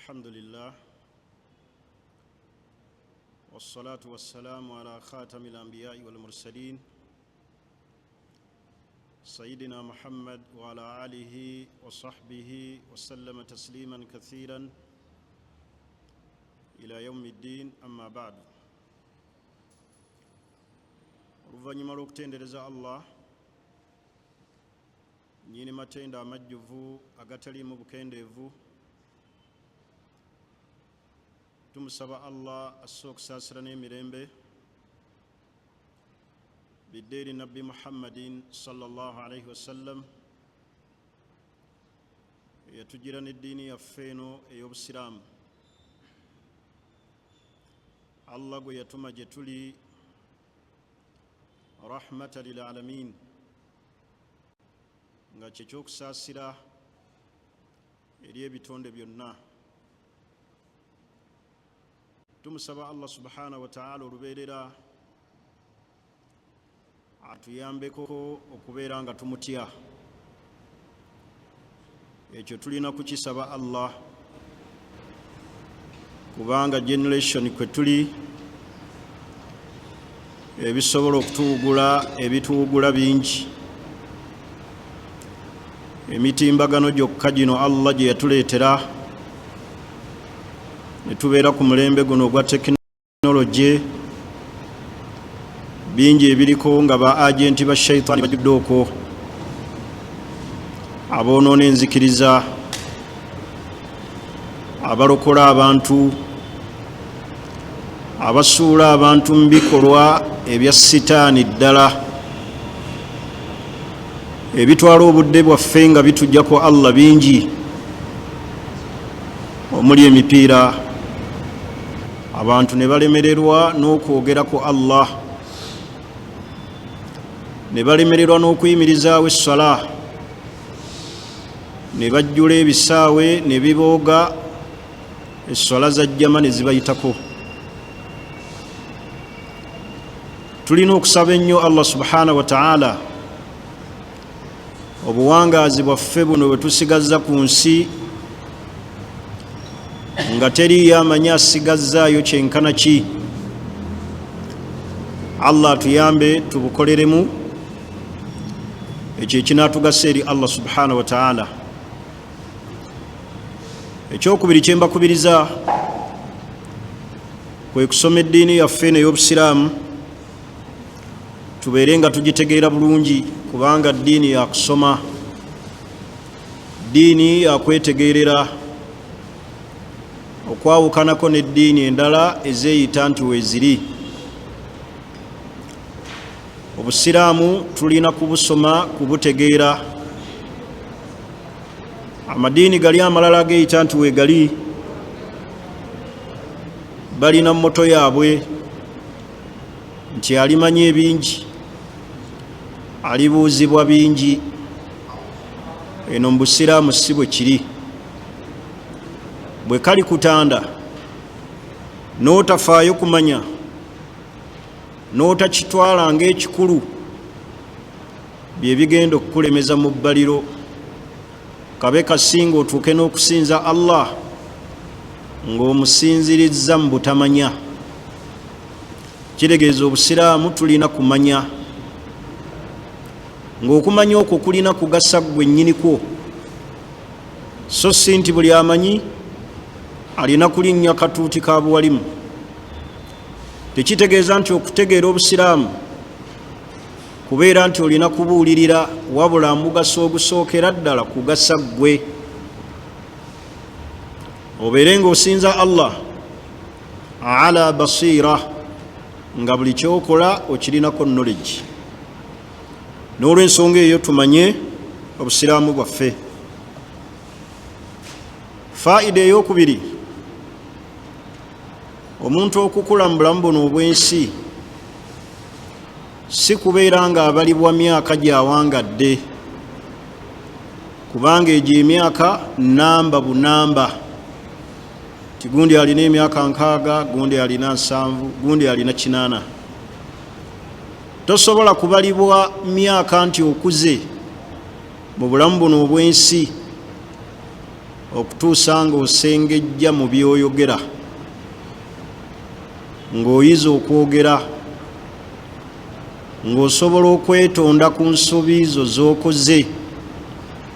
الحمد لله والصلاة والسلام على خاتم الأنبياء والمرسلين سيدنا محمد وعلى آله وصحبه وسلم تسليما كثيرا إلى يوم الدين أما بعد. Oluvannyuma lw'okutendereza Allah, nnyini matendo amajjuvu agataliimu bukendeevu, tumusaba Allah asse okusaasira n'emirembe bidde eri Nabbi Muhammadin sallallahu alaihi wasallam, eyatugira n'eddiini yaffe eno ey'Obusiraamu. Allah gwe yatuma gye tuli rahmata lil alamin, nga kyekyokusaasira eri ebitonde byonna. Tumusaba Allah subhanahu wataala olubeerera atuyambeko okubeera nga tumutya. Ekyo tulina kukisaba Allah, kubanga generation kwe tuli ebisobola okutuwugula ebituwugula bingi. Emitimbagano gyokka gino Allah gye yatuleetera ne tubeera ku mulembe guno ogwa tekinologi, bingi ebiriko nga ba agenti ba shaitaani bajjudde okwo, aboonoona enzikiriza, abalokola abantu, abasuula abantu mu bikolwa ebya sitaani ddala ebitwala obudde bwaffe nga bitujjako Allah bingi, omuli emipiira, abantu ne balemererwa n'okwogera ku Allah, ne balemererwa n'okuyimirizaawo essala, ne bajjula ebisaawe ne bibooga, esswala za jjama ne zibayitako. Tulina okusaba ennyo Allah subhanahu wa ta'ala obuwangaazi bwaffe buno bwe tusigazza ku nsi, nga teriiyo amanyi asigazzaayo kyenkana ki. Allah atuyambe tubukoleremu ekyo ekinaatugasa eri Allah subhanahu wa ta'ala. Ekyokubiri kyembakubiriza kwe kusoma eddiini yaffe eno ey'Obusiraamu, tubeere nga tugitegeera bulungi, kubanga ddiini yakusoma, ddiini yakwetegeerera, okwawukanako n'eddiini endala ezeeyita nti weeziri. Obusiraamu tulina kubusoma, kubutegeera. Amadiini gali amalala ageeyita nti weegali balina moto yaabwe nti alimanyi ebingi alibuuzibwa bingi. Eno mu Busiraamu si bwe kiri. Bwe kali kutanda n'otafaayo kumanya, n'otakitwala ng'ekikulu, bye bigenda okukulemeza mu bbaliro, kabe kasinga otuuke n'okusinza Allah ng'omusinzirizza mu butamanya. Kitegeeza Obusiraamu tulina kumanya, ng'okumanya okwo kulina kugasa ggwe nnyinikwo, so si nti buli amanyi alina kulinnya katuuti ka buwalimu. Tekitegeeza nti okutegeera Obusiraamu kubeera nti olina kubuulirira, wabula mugaso ogusookera ddala kugasa ggwe, obeere ng'osinza Allah ala basira, nga buli kyokola okirinako knowledge. N'olwensonga eyo tumanye Obusiraamu bwaffe. Faida eyokubiri, omuntu okukula mu bulamu buno obw'ensi si kubeera ng'abalibwa myaka gyawangadde, kubanga egyo emyaka namba bunamba, ti gundi alina emyaka 60, gundi alina 70, gundi alina 80. Tosobola kubalibwa myaka nti okuze mu bulamu buno obw'ensi. Okutuusa ng'osengejja mu by'oyogera, ng'oyiza okwogera, ng'osobola okwetonda ku nsobi zo z'okoze,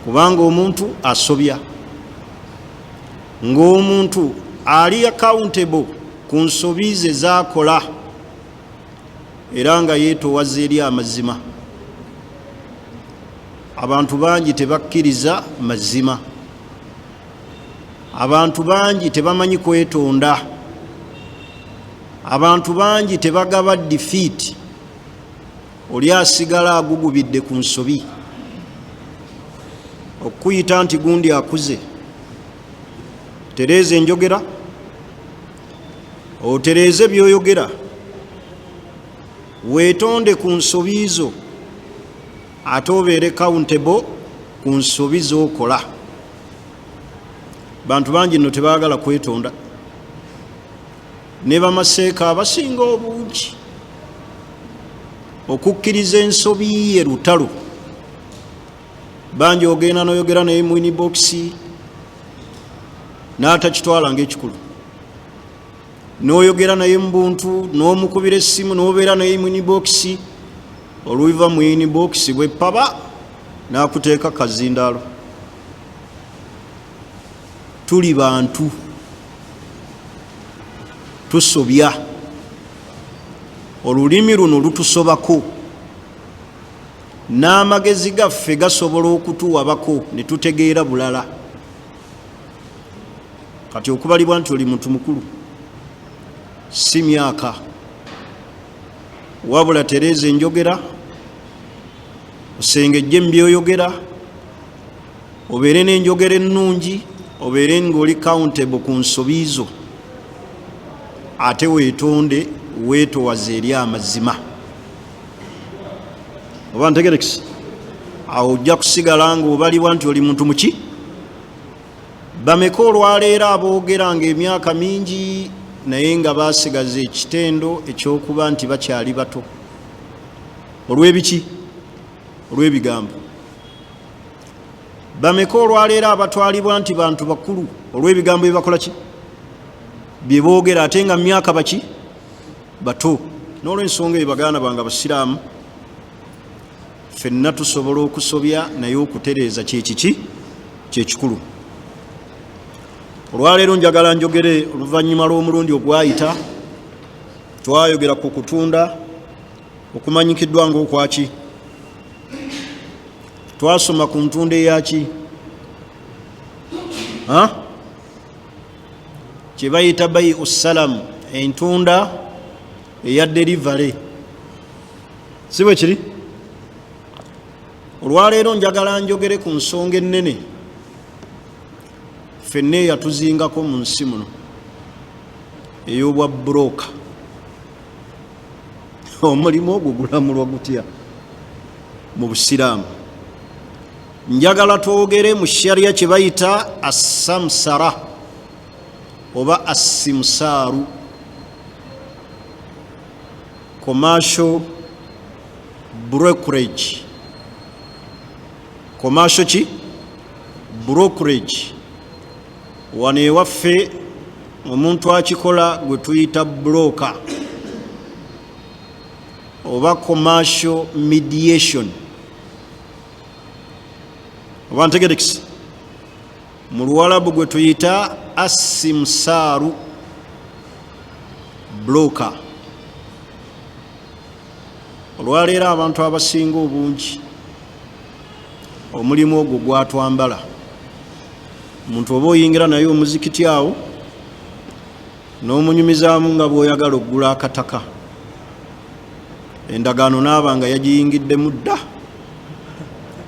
kubanga omuntu asobya, ng'omuntu ali accountable ku nsobi ze z'akola, era nga yeetowaza eri amazima. Abantu bangi tebakkiriza mazima, abantu bangi tebamanyi kwetonda, abantu bangi tebagaba defeat. Oli asigala agugubidde ku nsobi. Okuyita nti gundi akuze, tereeza enjogera, otereeze by'oyogera, weetonde ku nsobi zo, ate obeere accountable ku nsobi z'okola. Bantu bangi nno tebaagala kwetonda, ne bamaseeka abasinga obungi okukkiriza ensobi ye lutalo. Bangi ogenda n'oyogera naye mu inbox n'atakitwala ng'ekikulu, n'oyogera naye mu buntu, n'omukubira essimu, n'obeera naye mu inbox, oluiva mu inbox bwepaba n'akuteeka kazindaalo. Tuli bantu, tusobya, olulimi luno lutusobako, n'amagezi gaffe gasobola okutuwabako ne tutegeera bulala. Kati okubalibwa nti oli muntu mukulu si myaka, wabula tereeza enjogera, osengejje mu by'oyogera, obeere n'enjogera ennungi, obeere ng'oli accountable ku nsobi zo, ate weetonde, weetowaze eri amazima. Oba ntegerekisi awo, ojja kusigala ng'obalibwa nti oli muntu muki. Bameka olwaleero aboogera ng'emyaka mingi naye nga basigaza ekitendo ekyokuba nti bakyali bato? Olw'ebiki? Olw'ebigambo. Bameka olwaleero abatwalibwa nti bantu bakulu olw'ebigambo byebakola ki, bye boogera, ate nga myaka baki bato? N'olwensonga eyo, baganda bange abasiraamu, ffenna tusobola okusobya, naye okutereeza kyekiki kyekikulu. Olwaleero njagala njogere, oluvannyuma lw'omulundi ogwayita twayogera ku kutunda okumanyikiddwa ng'okwaki. Twasoma ku ntunda eyaki kye bayita baiu salam, entunda eya delivery, si bwe kiri? Olwaleero njagala njogere ku nsonga ennene ffenna eyatuzingako mu nsi muno, ey'obwa broker. Omulimu ogwo gulamulwa gutya mu busiraamu? Njagala twogere mu sharia kye bayita assamsara oba assimsaaru, commercial brokerage. Commercial ki? Brokerage. Wano ewaffe omuntu akikola gwe tuyita broker oba commercial mediation. Oba ntegerekisi, mu luwalabu gwe tuyita assimsaaru, broker. Olwaleero abantu abasinga obungi omulimu ogwo gwatwambala. Omuntu oba oyingira naye omuzikiti awo n'omunyumizaamu nga bw'oyagala okugula akataka, endagaano naaba nga yagiyingiddemu dda,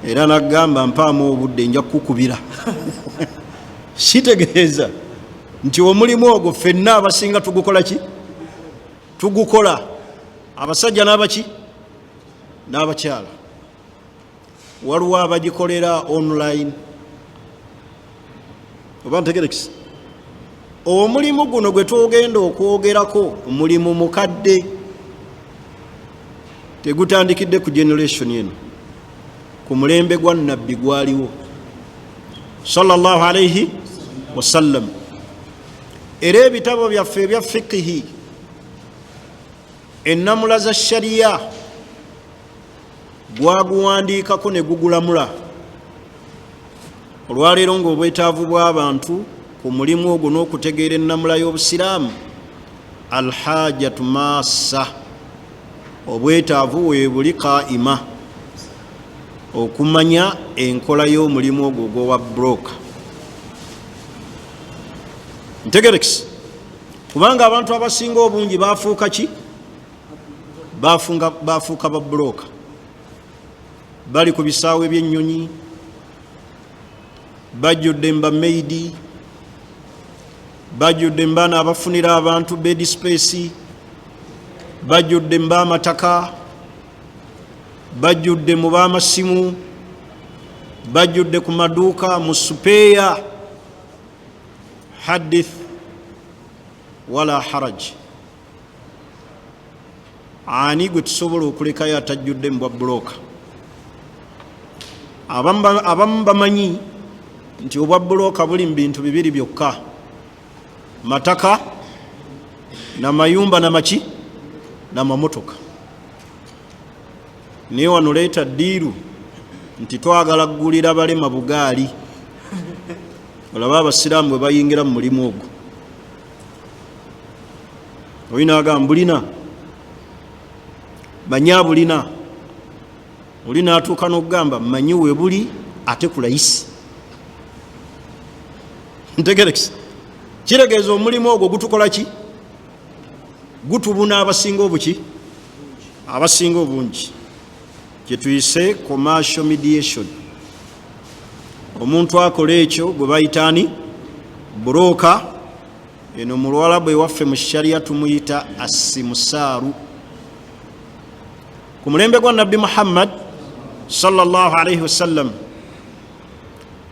era nagamba, "Mpaamu obudde, nja kukukubira." Kitegeeza nti omulimu ogwo ffenna abasinga tugukola ki? Tugukola, abasajja n'abaki n'abakyala. Waliwo abagikolera online. Oba ntegerekisi, omulimu guno gwe twogenda okwogerako mulimu mukadde, tegutandikidde ku generation eno. Ku mulembe gwa Nabbi gwaliwo, sallallahu alaihi. Wasallam. Era ebitabo byaffe ebya fikihi, ennamula za shariya, gwaguwandiikako ne gugulamula. Olwaleero ng'obwetaavu bw'abantu ku mulimu ogwo n'okutegeera ennamula y'Obusiraamu, alhajatu massa, obwetaavu weebuli qaima okumanya enkola y'omulimu ogwo ogw'owa broker. Ntegerekisi, kubanga abantu abasinga obungi bafuuka ki? Bafuuka ba broker. Bali ku bisaawe by'ennyonyi, bajjudde mu bamaidi, bajjudde mu baana abafunira abantu bed space, bajjudde mu b'amataka, bajjudde mu b'amasimu, bajjudde ku maduuka, mu supeeya. Hadith wala haraj, ani gwe tusobola okulekayo atajjudde mu bwa broker? Abamu bamanyi nti obwa broker buli mu bintu bibiri byokka: mataka namayumba namaki namamotoka. Naye wano leeta deal nti twagala kugulira balema bugaali, olabe abasiraamu bwe bayingira mu mulimu ogwo. Olina agamba bulina, manyi abulina, oli natuuka n'okugamba manyi we buli ate ku layisi. Ntegerekisa, kiregeeza omulimu ogwo gutukola ki? Gutubuna abasinga obuki, abasinga obungi, kyetuyise commercial mediation. Omuntu akola ekyo gwe bayitaani? Broker. Eno mu Luwalabu ewaffe mu sharia tumuyita assimusaaru. Ku mulembe gwa Nabbi Muhammad sallallahu alaihi wasallam,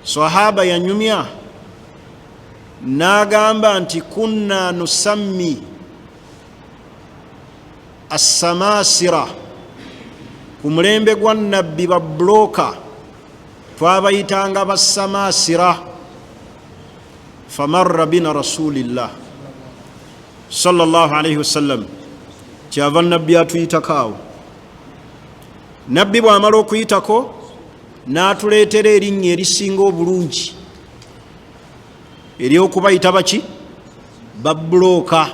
sahaba yanyumya n'agamba nti kunna nusammi assamasira. Ku mulembe gwa Nabbi ba broker twabayitanga bassamasira. Famarra bina rasulillah sallallahu alaihi wasallam, kyava Nabbi atuyitako awo. Nabbi bw'amala okuyitako n'atuleetera erinnya erisinga obulungi eryokubayita baki? Ba broker.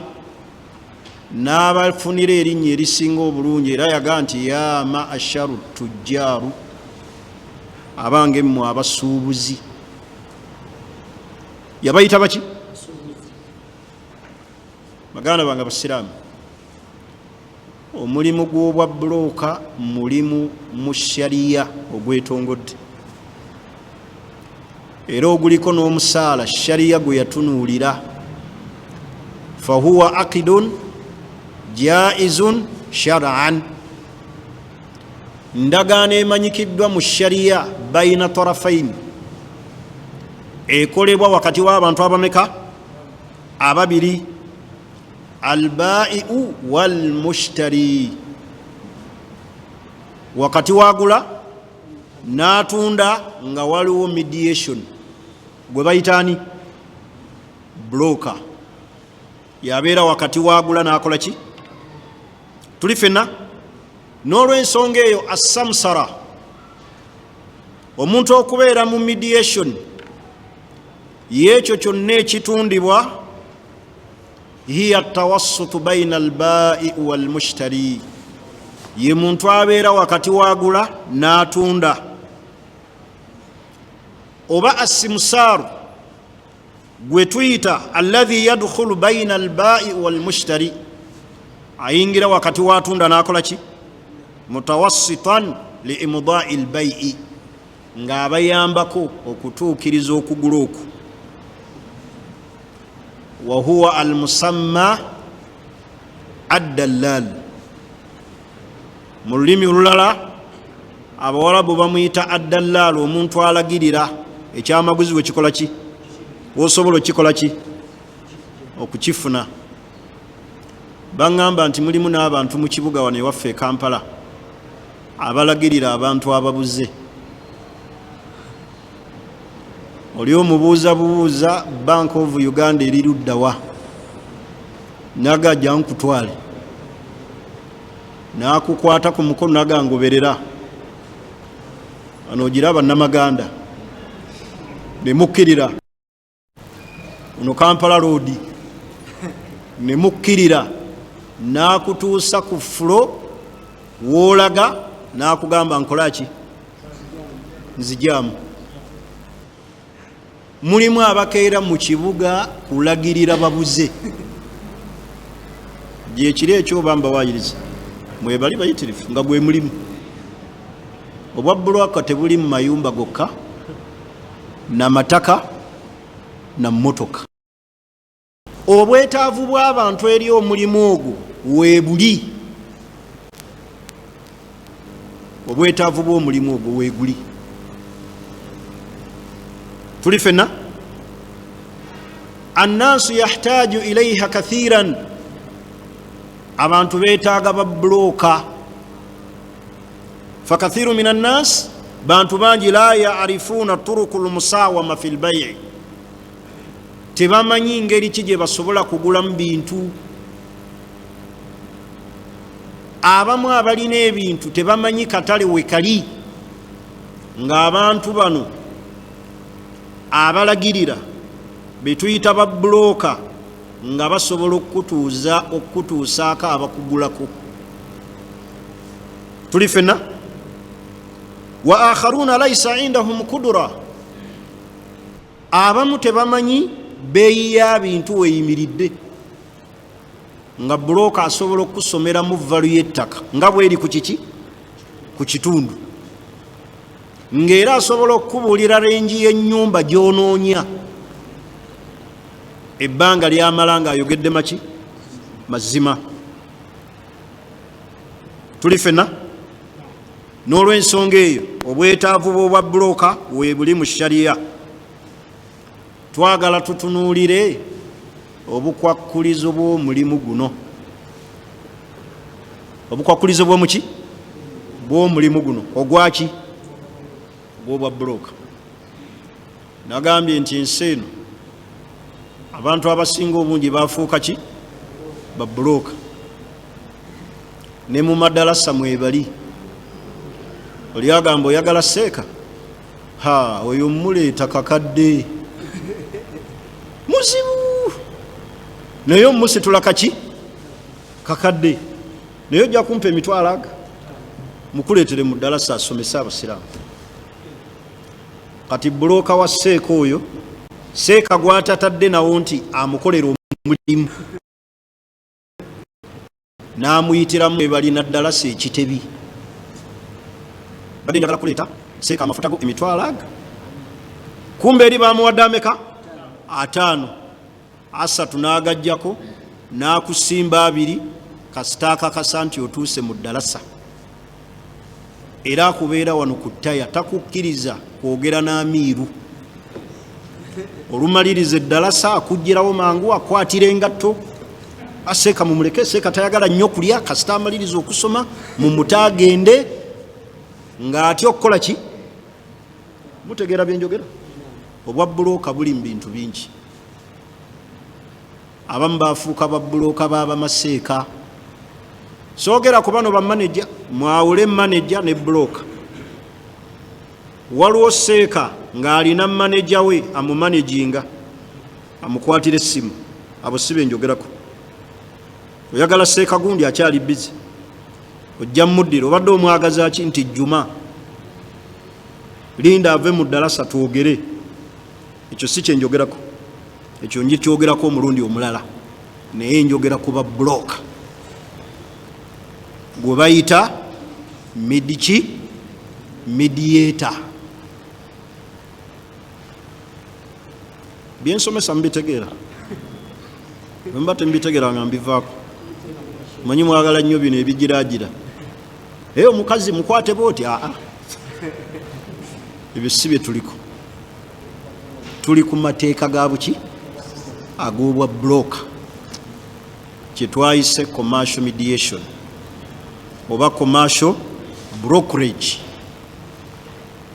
N'abafunira erinnya erisinga obulungi, era yaga nti ya maasharu tujjaaru, abange mmwe abasuubuzi. Yabayita baki? Baganda bange abasiraamu, omulimu gw'obwa broker mulimu mu shariya ogwetongodde era oguliko n'omusaala shariya gwe yatunuulira. Fahuwa aqidun jaizun shar'an, ndagaano emanyikiddwa mu shariya baina tarafaini, ekolebwa wakati w'abantu abameka? Ababiri, albaiu walmushtari, wakati wagula n'atunda nga waliwo mediation gwe bayitaani? Broker. Yabeera wakati wagula n'akola ki? Tuli fenna. N'olwensonga eyo, assamsara, omuntu okubeera mu mediation yekyo kyonna ekitundibwa, hiya tawassutu baina albai walmushtari, ye muntu abeera wakati wagula n'atunda. Oba assimusaaru gwe tuyita alladhi yadkhulu baina albai walmushtari, ayingira wakati watunda n'akola ki? Mutawassitan liimdai lbaii, ng'abayambako okutuukiriza okugula okwo. Wahuwa almusamma addallal. Mu lulimi olulala Abawalabu bamuyita addallal, omuntu alagirira ekyamaguzi we kikola ki, wosobola okikola ki, okukifuna. Baŋŋamba nti mulimu n'abantu mu kibuga wano ewaffe e Kampala abalagirira abantu ababuze. Oli omubuuza bubuuza, Bank of Uganda eri luddawa? Naga jja nkutwale, nakukwata ku mukono, naga ngoberera ano, ogiraba Namaganda, nemukkirira ono Kampala Road, nemukkirira, nakutuusa ku floor woolaga, nakugamba nkolaki, nzijamu. Mulimu abakeera mu kibuga kulagirira babuze gyekiri ekyoba mbawayiriza, mwebali bayitirifu nga gwe mulimu. Obwa broker tebuli mu mayumba gokka, namataka na mmotoka. Obwetaavu bw'abantu eri omulimu ogwo weebuli, obwetaavu bw'omulimu ogwo weeguli. Tuli fenna, annaasu yahtaju ilaiha kathiran, abantu beetaaga babulooka. Fakathiru min annas, bantu bangi, la yarifuuna turuku lmusawama fi lbaii, tebamanyi ngeri ki gye basobola kugulamu bintu. Abamu abalina ebintu tebamanyi katale wekali, ng'abantu bano abalagirira betuyita babulooka nga basobola okukutuuza, okukutuusaako abakugulako. Tuli fenna. Wa akharuna laisa indahum kudura, abamu tebamanyi beeyi ya bintu weyimiridde, nga bulooka asobola okusomeramu value y'ettaka nga bweri ku kiki, ku kitundu, ng'era asobola okukubuulira range y'ennyumba gy'onoonya, ebbanga lyamala ng'ayogedde maki mazima. Tuli fenna. N'olw'ensonga eyo, obwetaavu bw'obwa bulooka weebuli mu shariya. Twagala tutunuulire obukwakkulizo bw'omulimu guno, obukwakkulizo bw'omuki, bw'omulimu guno ogwaki, ogw'obwa bulooka. Nagambye nti ensi eno abantu abasinga obungi bafuuka ki? Babulooka. Ne mu madalasa mwebali. Oli agamba oyagala seeka, ha, oyo muleeta kakadde muzibu, naye omusitula kaki kakadde, naye ojja kumpa emitwalo aga mukuleetere mu ddalasa asomese abasiraamu. Kati bulooka wa seeka oyo, seeka gwatatadde nawo nti amukolera omulimu, n'amuyitiramu ebalina ddalasa ekitebi, badde njagala kuleeta seeka, amafuta go emitwalo aga. Kumbe eri bamuwadde ameka? 50, 30 n'agajjako n'akusimba 20, kasita akakasa nti otuuse mu ddalasa. Era akubeera wano ku ttaya, takukkiriza kwogera n'amiiru. Olumaliriza eddalasa akugirawo mangu, akwatira engatto. Aseeka mumuleke, seeka tayagala nnyo kulya, kasita amaliriza okusoma mumute agende ng'atya okukola ki. Mutegeera byenjogera? Obwa bulooka buli mu bintu bingi. Abamu bafuuka babulooka b'abamaseeka. Soogera ku bano bamaneja, mwawule maneja ne bulooka. Waliwo seeka ng'alina maneja we amumanejinga, amukwatira essimu. Abo si benjogerako. Oyagala seeka gundi, akyali busy, ojja muddira, obadde omwagaza ki? Nti Juma, linda ave mu ddalasa twogere. Ekyo si kyenjogerako, ekyo njikyogerako omulundi omulala, naye njogera kuba bulooka gwe bayita midiki, mediator. Byensomesa mubitegeera? Bwemuba temubitegeera nga mbivaako. Manyi mwagala nnyo bino ebigiragira, naye omukazi mukwate booti. Aa, ebyo si bye tuliko. Tuli ku mateeka ga buki, ag'obwa broker, kyetwayise commercial mediation oba commercial brokerage.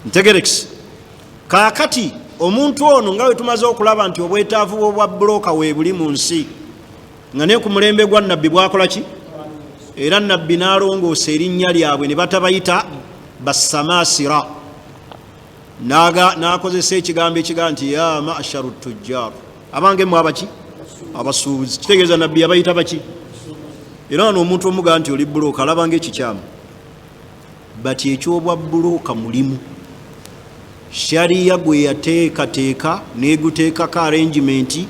Ntegerekisi kaakati. Omuntu ono nga wetumaze okulaba nti obwetaavu bwobwa buloka webuli mu nsi, nga ne ku mulembe gwa Nabbi bwakola ki, era Nabbi n'alongoosa erinnya lyabwe ne batabayita bassamasira, n'akozesa ekigambo ekigaa nti ya masharu tujjar, abange mwe abaki, abasuubuzi. Kitegeeza Nabbi yabayita baki? Era wano omuntu omugaa nti oli buloka alabanga ekikyamu, but ekyobwa buloka mulimu Shariya gwe yateekateeka neguteekako arrangement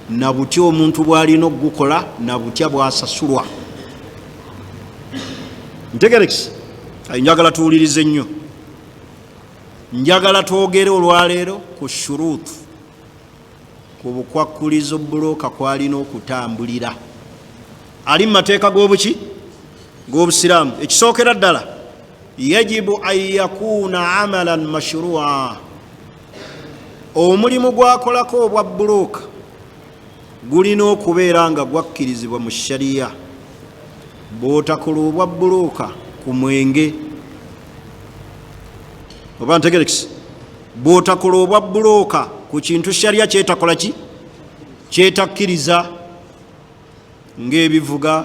na butya omuntu bw'alina okugukola na butya bw'asasulwa. Ntegerekisi, njagala tuwulirize nnyo, njagala twogere olwaleero ku shuruutu, ku bukwakkulizo buloka kwalina okutambulira ali mu mateeka g'obuki, g'Obusiraamu. Ekisookera ddala, yajibu an yakuuna amalan mashrua, omulimu gwakolako obwa buloka gulina okubeera nga gwakkirizibwa mu Shariya. Bw'otakola obwa buloka ku mwenge, oba ntegerekisi, bw'otakola obwa buloka ku kintu Shariya kyetakola ki, kyetakkiriza, ng'ebivuga,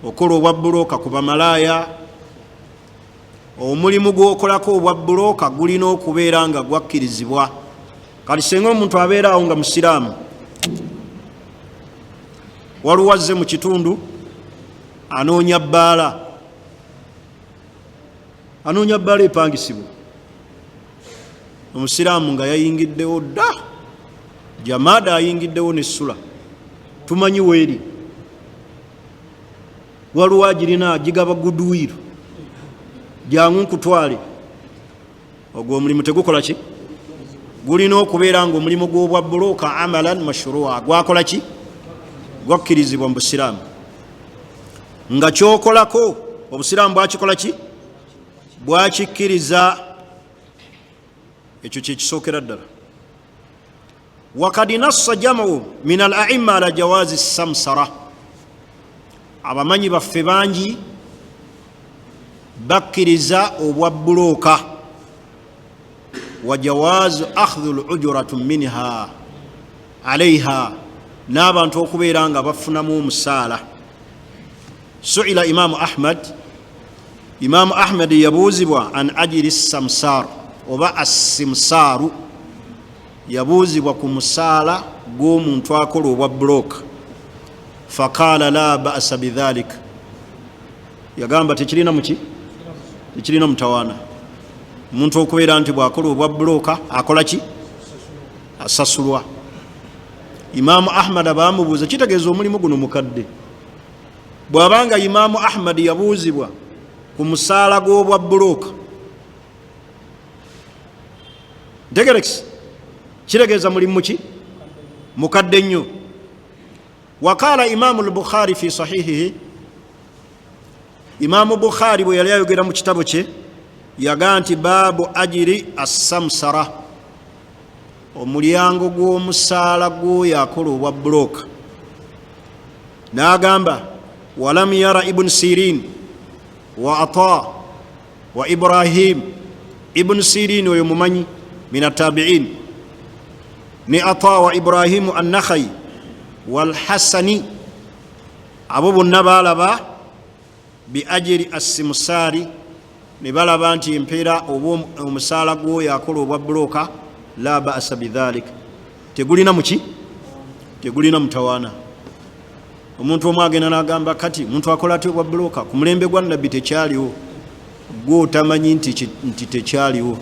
okola obwa buloka ku bamalaaya, omulimu gw'okolako obwa buloka gulina okubeera nga gwakkirizibwa. Kati senga omuntu abeera awo nga musiraamu, waliwo azze mu kitundu anoonya bbaala, anoonya bbaala epangisibwa, omusiraamu nga yayingiddewo dda, jamaada ayingiddewo nessula, tumanyi weeri, waliwo agirina agigaba gudwiru, jangu nkutwale. Ogwo omulimu tegukola ki? Gulina okubeera nga omulimu gw'obwa buloka amalan mashrua, gwakola ki, gwakkirizibwa mu Busiraamu, nga kyokolako Obusiraamu bwakikola ki, bwakikkiriza. Ekyo kyekisookera ddala. Wakad nassa jamu min al aimma ala jawazi samsara, abamanyi baffe bangi bakkiriza obwa buloka, wa jawazu akhdhu lujuratu minha alaiha, n'abantu okubeera nga bafunamu omusaala. Suila Imamu Ahmad, Imamu Ahmad yabuuzibwa an ajiri samsar oba assimsaaru, yabuuzibwa ku musaala gw'omuntu akola obwa buloka, faqala la basa bidhalik, yagamba tekirina muki, tekirina mutawaana omuntu okubeera nti bw'akola obwa buloka akola ki, asasulwa. Imamu Ahmad abamubuuza, kitegeeza omulimu guno mukadde. Bw'abanga Imamu Ahmad yabuuzibwa ku musaala gw'obwa buloka, ntegerekisi, kitegeeza mulimu muki, mukadde nnyo. Waqala Imamu Lbukhari fi sahihihi, Imamu Bukhari bwe yali ayogera mu kitabo kye yagaa nti baabu ajiri assamsara, omulyango gw'omusaala gw'oyo akola obwa buloka, n'agamba walam yara Ibuni Sirin wa Ata wa Ibrahim. Ibuni Sirin oyo mumanyi min attabiin, ne Ata wa Ibrahimu Annakhai walhasani, abo bonna balaba bi ajiri assimusaari, ne balaba nti empeera oba omusaala gw'oyo akola obwa buloka la basa bidhalik, tegulina muki, tegulina mutawaana. Omuntu omu agenda n'agamba kati omuntu akola atya obwa buloka, ku mulembe gwa Nabbi tekyaliwo, gwe otamanyi nti tekyaliwo,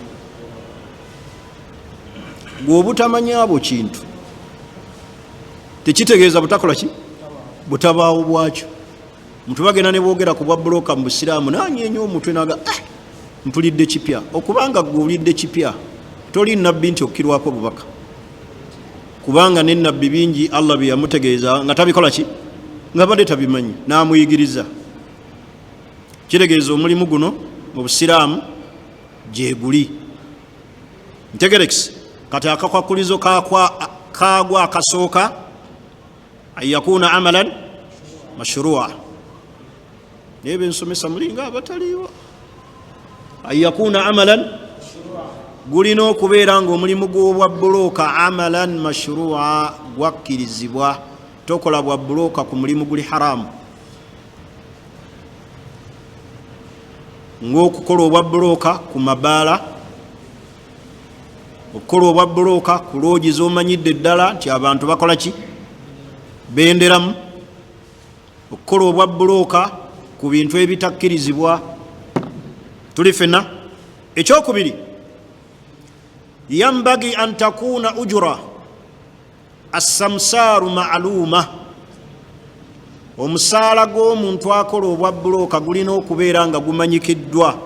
gwe obutamanyi abo kintu tekitegeeza butakola ki, butabaawo bwakyo. Omuntu bagenda ne boogera ku bwa buloka mu Busiraamu nanyeenya omutwe naga mpulidde kipya. Okubanga gwe owulidde kipya, toli Nabbi nti okkirwako obubaka, kubanga ne Nabbi bingi Allah bye yamutegeeza nga tabikola ki, nga badde tabimanyi, n'amuyigiriza. Kitegeeza omulimu guno mu Busiraamu gyeguli. Ntegerekisi, kati akakwakulizo kaagwa akasooka an yakuuna amalan mashrua, naye bensomesa mulinga abataliiwo. An yakuuna amalan Gulina okubeera nga omulimu gw'obwa bulooka amalan mashrua, gwakkirizibwa. Tokola bwa bulooka ku mulimu guli haramu, ng'okukola obwa bulooka ku mabaala, okukola obwa bulooka ku loogi z'omanyidde ddala nti abantu bakola ki, benderamu, okukola obwa bulooka ku bintu ebitakkirizibwa. Tuli fenna. Ekyokubiri, yambagi an takuuna ujura assamsaaru ma'luuma, omusaala gw'omuntu akola obwa bulooka gulina okubeera nga gumanyikiddwa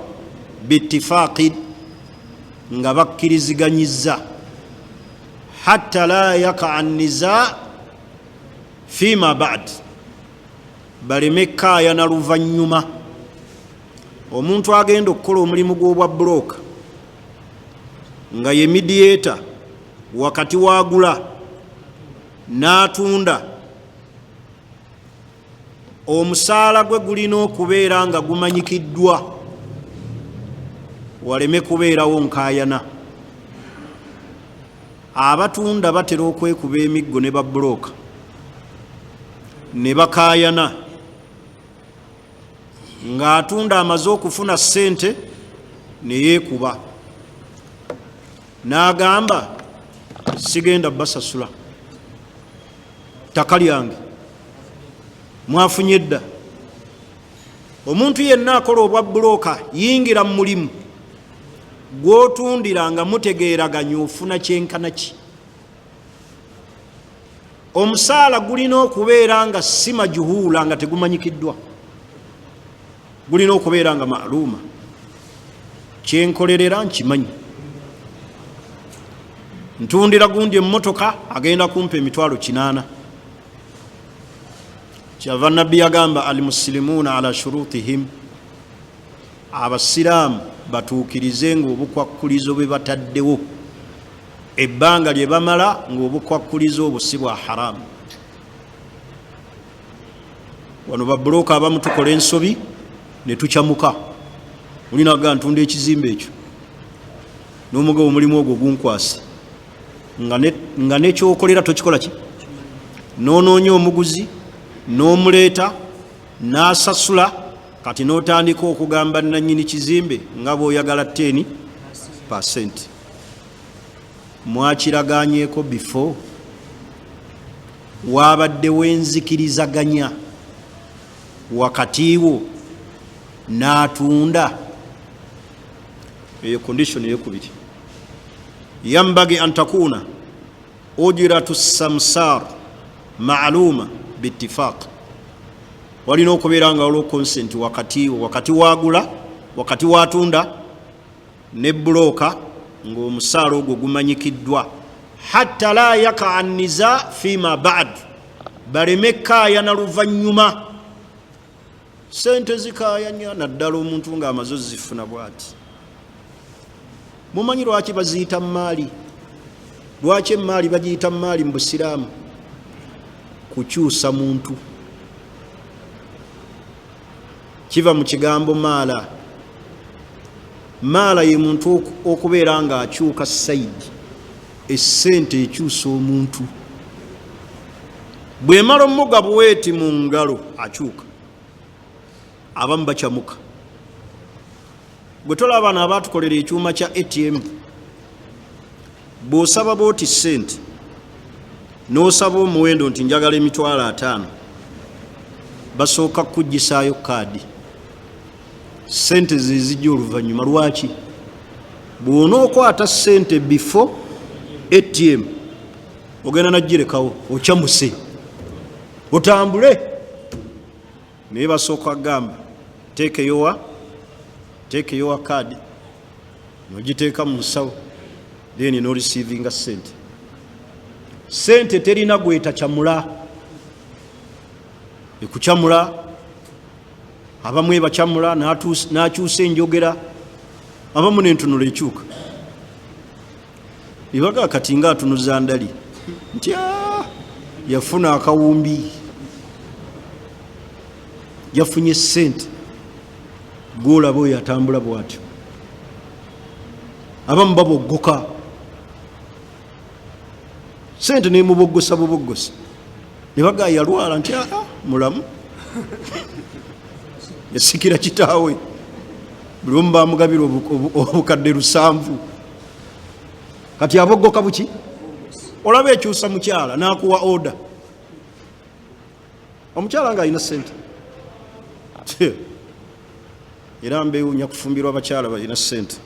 biitifaaqi, nga bakkiriziganyizza, hatta la yakaa niza fima ba'd, baleme kaayana luvannyuma. Omuntu agenda okukola omulimu gw'obwa bulooka nga ye mediator wakati wagula n'atunda, omusaala gwe gulina okubeera nga gumanyikiddwa, waleme kubeerawo nkaayana. Abatunda batera okwekuba emiggo ne babulooka ne bakaayana, ng'atunda amaze okufuna ssente ne yeekuba n'agamba sigenda basasula, ttaka lyange mwafunye dda. Omuntu yenna akola obwa bulooka, yingira mu mulimu gw'otundira nga mutegeeraganya ofuna kyenkana ki. Omusaala gulina okubeera nga si majuhuula, nga tegumanyikiddwa, gulina okubeera nga ma'luuma, kyenkolerera nkimanyi, ntundira gundi emmotoka agenda kumpa 800,000. Kyava Nabbi yagamba almusilimuuna ala shurutihim, abasiraamu batuukirize ng'obukwakkulizo bwe bataddewo ebbanga lye bamala ng'obukwakkulizo obwo si bwa haramu. Wano babulooka abamu tukola ensobi ne tukyamuka, olinaga ntunda ekizimbe ekyo n'omugabo omulimu ogwo gunkwase, nga nekyokolera tokikola ki, n'onoonya omuguzi n'omuleeta n'asasula, kati n'otandika okugamba nannyini kizimbe nga bw'oyagala 10%. Mwakiraganyeko before, wabaddewo enzikirizaganya wakati wo n'atunda. Eyo condition eyokubiri, yambagi an takuuna ujratu samsar ma'luma biittifaq, walina okubeera nga waliwo consent wakati wo, wakati wagula, wakati watunda ne bulooka, ng'omusaala ogwo gumanyikiddwa, hatta la yakaa niza fima ba'd, baleme kaayana luvannyuma. Sente zikaayanya naddala omuntu ng'amaze ozifuna bw'ati. Mumanyi lwaki baziyita maali? Lwaki emaali bagiyita maali mu busiraamu? Kukyusa muntu. Kiva mu kigambo maala. Maala ye muntu okubeera ng'akyuka sayidi. Essente ekyusa omuntu, bwemala omuga bweti mu ngalo akyuka. Abamu bakyamuka. Gwe tolaba bano abaatukolera ekyuma kya ATM, bw'osaba bwoti ssente n'osaba omuwendo nti njagala 50,000, basooka kukuggyisaayo kaadi, ssente zezijja oluvannyuma. Lwaki? Bw'onookwata ssente before ATM ogenda nagirekawo okyamuse otambule, naye basooka kugamba teekeyowa kaadi, nogiteeka mu nsawo, then noreceivinga ssente. Ssente terina gwetakyamula, ekukyamula. Abamu ebakyamula n'akyusa enjogera, abamu n'entunula ekyuka, ebaga kati nga atunuza ndali nti yafuna akawumbi, yafunye ssente. Gwolaba oyo atambula bwatyo. Abamu baboggoka sente nemuboggosa buboggosa, ne bagaa yalwala nti aa mulamu, yasikira kitaawe, buli omu bamugabira obukadde 700. Kati aboggoka buki? Olaba ekyusa mukyala nakuwa order, omukyala nga alina sente. Era mbewunya kufumbirwa abakyala balina sente,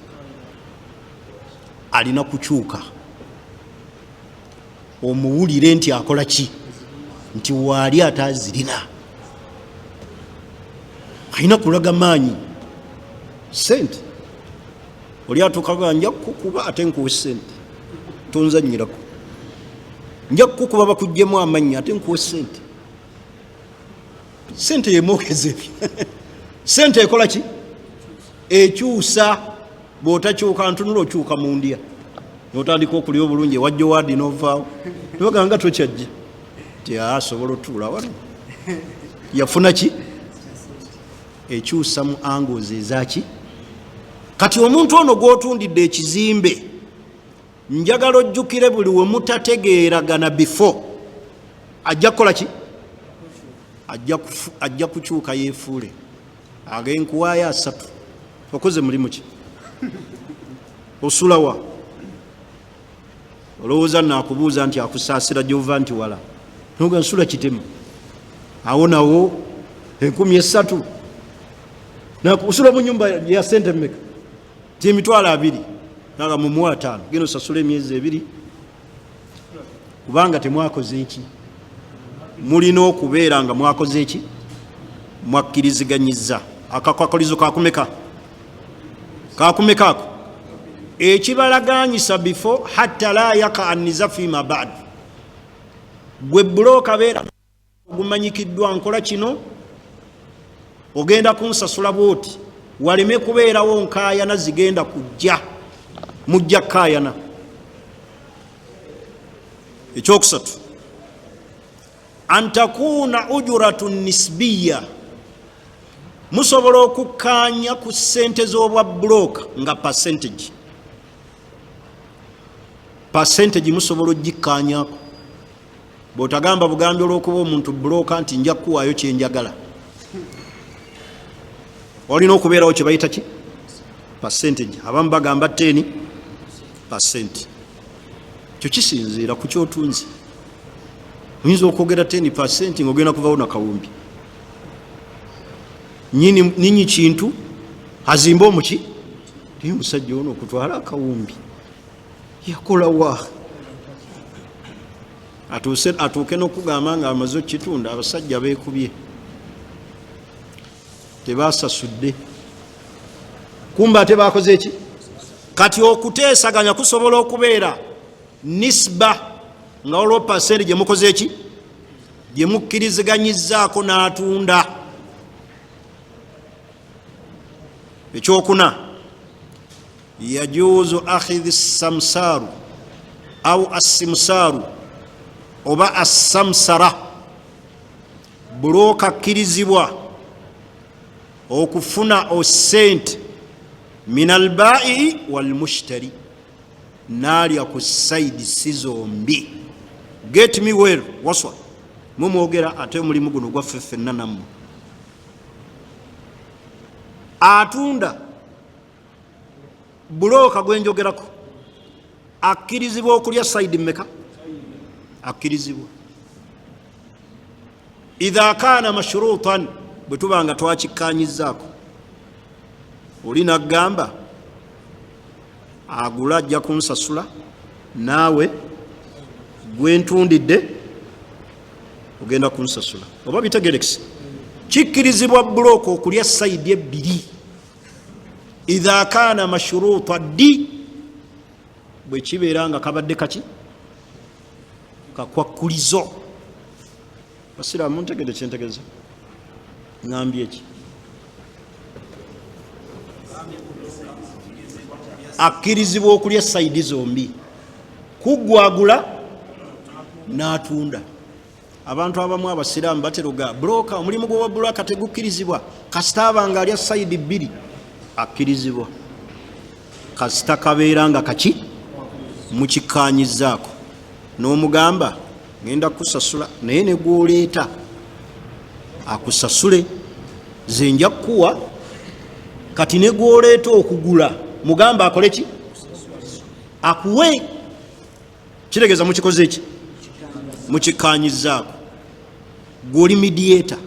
alina kukyuka omuwulire nti akola ki, nti waali ate azirina, alina kulaga maanyi sente. Oli atuukaga nja kukuba ate nkuwe sente, tonzanyirako, nja kukuba bakuggyemu amannya ate nkuwe sente. Sente yemwogeza ebyo. Sente ekola ki? Ekyusa. Bw'otakyuka ntunula, okyuka mu ndya notandika okulya obulungi, ewajjo waadi novaawo, tebagamba nga tokyajja ti asobola otuula wano. Yafuna ki? Ekyusa mu angles ezaki. Kati omuntu ono gw'otundidde ekizimbe, njagala ojjukire buli we mutategeeragana before, ajja kukola ki? Ajja kukyuka yeefuule agenkuwaayo 30. Okoze mulimu ki? Osulawa? Olowooza naakubuuza nti akusaasira gyova nti wala noga nsula Kitemu, awo nawo 3000 osula mu nyumba ya sente mmeka? Ti 20,000. Naga mumuwa 5, genda osasula emyezi 2, kubanga temwakoze eki. Mulina okubeera nga mwakoze eki, mwakkiriziganyiza. Akakwakolizo kakumeka? Kakumeka ako ekibalaganyisa before, hatta la yaka niza fima bad. Gwe broker beera ogumanyikiddwa, nkola kino, ogenda kunsasula bwoti, waleme kubeerawo nkaayana zigenda kujja, mujja kukaayana. Ekyokusatu, an takuna ujuratu nisbiya. Musobola okukkaanya ku ssente z'obwa broker nga percentage musobola ogikkaanyako. Bw'otagamba bugambi olw'okuba omuntu broker nti nja kukuwaayo kyenjagala, olina okubeerawo kye bayita ki? Percentage. Abamu bagamba 10%. Kyo kisinziira ku kyotunzi. Oyinza okwogera 10% ngaogenda kuvawo nakawumbi, nyini kintu azimbe omuki, naye omusajja ono okutwala akawumbi yakolawa? Atuuke n'okugamba nga amaze okukitunda, abasajja beekubye tebasasudde, kumba ate bakoze eki. Kati okuteesaganya kusobola okubeera nisba, nga waliwo percent gyemukoze eki, gyemukkiriziganyizaako n'atunda. Ekyokuna, yajuuzu akhidhi samsaaru au assimsaaru oba assamsara. Broker akkirizibwa okufuna osente min albaii walmushtari, naalya ku side si zombi. Get me well, waswa mumwogera ate omulimu guno gwaffe ffenna nammwe. Atunda, broker gwenjogerako, akkirizibwa okulya side mmeka? Akkirizibwa idha kaana mashrutan, bwe tuba nga twakikkanyizaako. Oli naggamba agula ajja kunsasula, naawe gwentundidde ogenda kunsasula, oba bitegerekese. Kikkirizibwa broker okulya side ebbiri idha kaana mashruta. Ddi? Bwe kibeera nga kabadde kaki kakwakkulizo. Basiraamu, ntegede kyentegeza? Ŋambye eki? Akkirizibwa okulya side zombi, kuggwagula n'atunda. Abantu abamu abasiraamu bateroga broker, omulimu gwowa broker tegukkirizibwa kasita aba nga alya side bbiri. Akkirizibwa. Kasita kabeera nga kaki mukikkaanyizaako, n'omugamba ngenda kukusasula, naye ne gwoleeta akusasule, ze nja kukuwa. Kati ne gwoleeta okugula mugamba akole ki? Akuwe. Kitegeeza mukikoze ki? Mukikkaanyizaako. Gwoli mediator,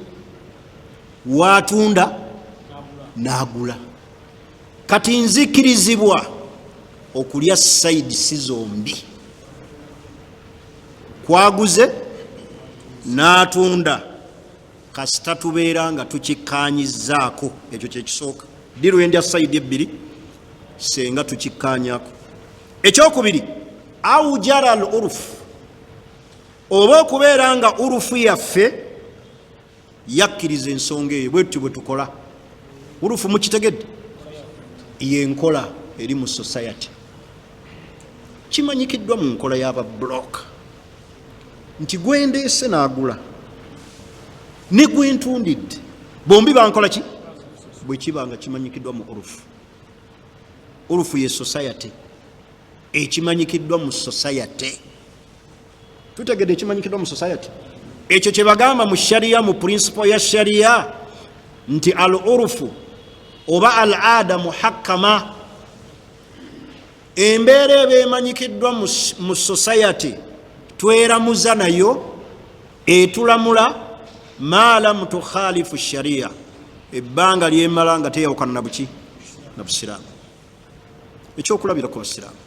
watunda n'agula. Kati nzikirizibwa okulya side si zombi, kwaguze n'atunda, kasita tubeera nga tukikkaanyizaako. Ekyo kyekisooka, deal endya side ebbiri senga tukikkaanyako. Ekyokubiri, أو جرى العرف, oba okubeera nga urufu yaffe yakkiriza ensonga eyo, bwetutyo bwe tukola. Urufu mukitegedde? Yenkola eri mu society. Kimanyikiddwa mu nkola y'aba broker nti gwendeese n'agula ne gwentundidde bombi bankola ki? Bwe kiba nga kimanyikiddwa mu urufu. Urufu ye society, ekimanyikiddwa mu society. Tutegedde ekimanyikiddwa mu society? Ekyo kye bagamba mu sharia, mu principle ya sharia, nti العرف oba العادة محكمة. Embeera eba emanyikiddwa mu society tweramuza nayo, etulamula ما لم تخالف الشريعة, ebbanga lyemala nga teyawukana na buki? Na busiraamu. Ekyokulabirako, basiraamu,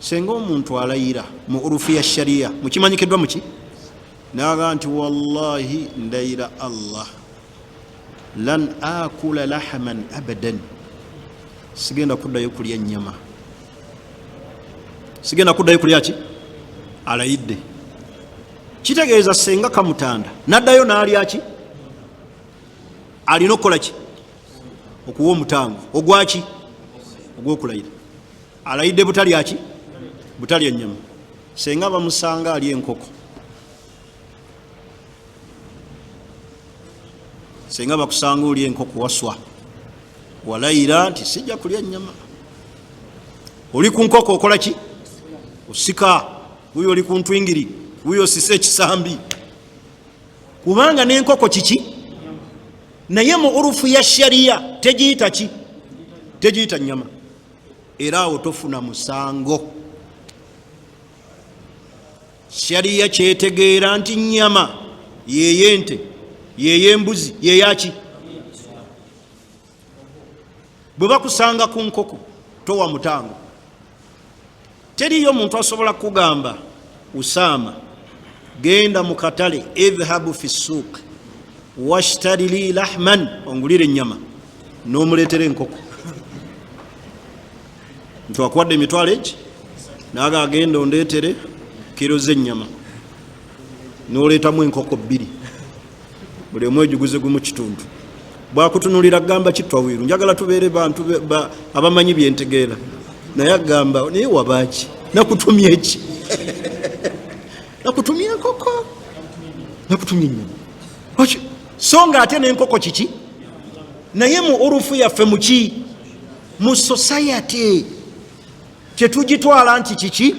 senga omuntu alayira mu urufu ya sharia, mukimanyikiddwa muki, naga nti wallahi ndayira Allah, لن آكل لحما أبدا, sigenda kuddayo kulya nyama, sigenda kuddayo kulya ki. Alayidde, kitegeeza senga kamutanda naddayo n'alya ki, alina okukola ki? Okuwa omutango ogwaki? Ogwokulayira. Alayidde butalya ki? Butalya nyama. Senga bamusanga ali enkoko, senga bakusanga oli enkoko, waswa walayira nti sijja kulya nyama, oli ku nkoko okola ki? Osika. Wuyo oli ku ntwingiri, wuyo osise ekisambi, kubanga n'enkoko kiki? Naye mu urufu ya sharia tegiyita ki? Tegiyita nyama. Era awo tofuna musango. Sharia kyetegeera nti nyama yeyente, yeyembuzi, yeyaki. Bwe bakusanga ku nkoko towa mutango. Teriyo muntu asobola kugamba, Usama, genda mu katale, اذهب في السوق واشتر لي لحما, ongulire enyama, n'omuleetera enkoko, nti wakuwadde emitwalo egi, naga agenda ondeetere kiro z'ennyama, n'oleetamu enkoko bbiri, buli omu egiguze gumu kitundu. Bwakutunulira gamba kitwawiru, njagala tubeere bantu abamanyi byentegeera, naye agamba naye wabaki, nakutumye eki? Nakutumye enkoko, nakutumye enyama. So nga ate n'enkoko kiki? Naye mu urufu yaffe, muki, mu society kyetugitwala nti kiki?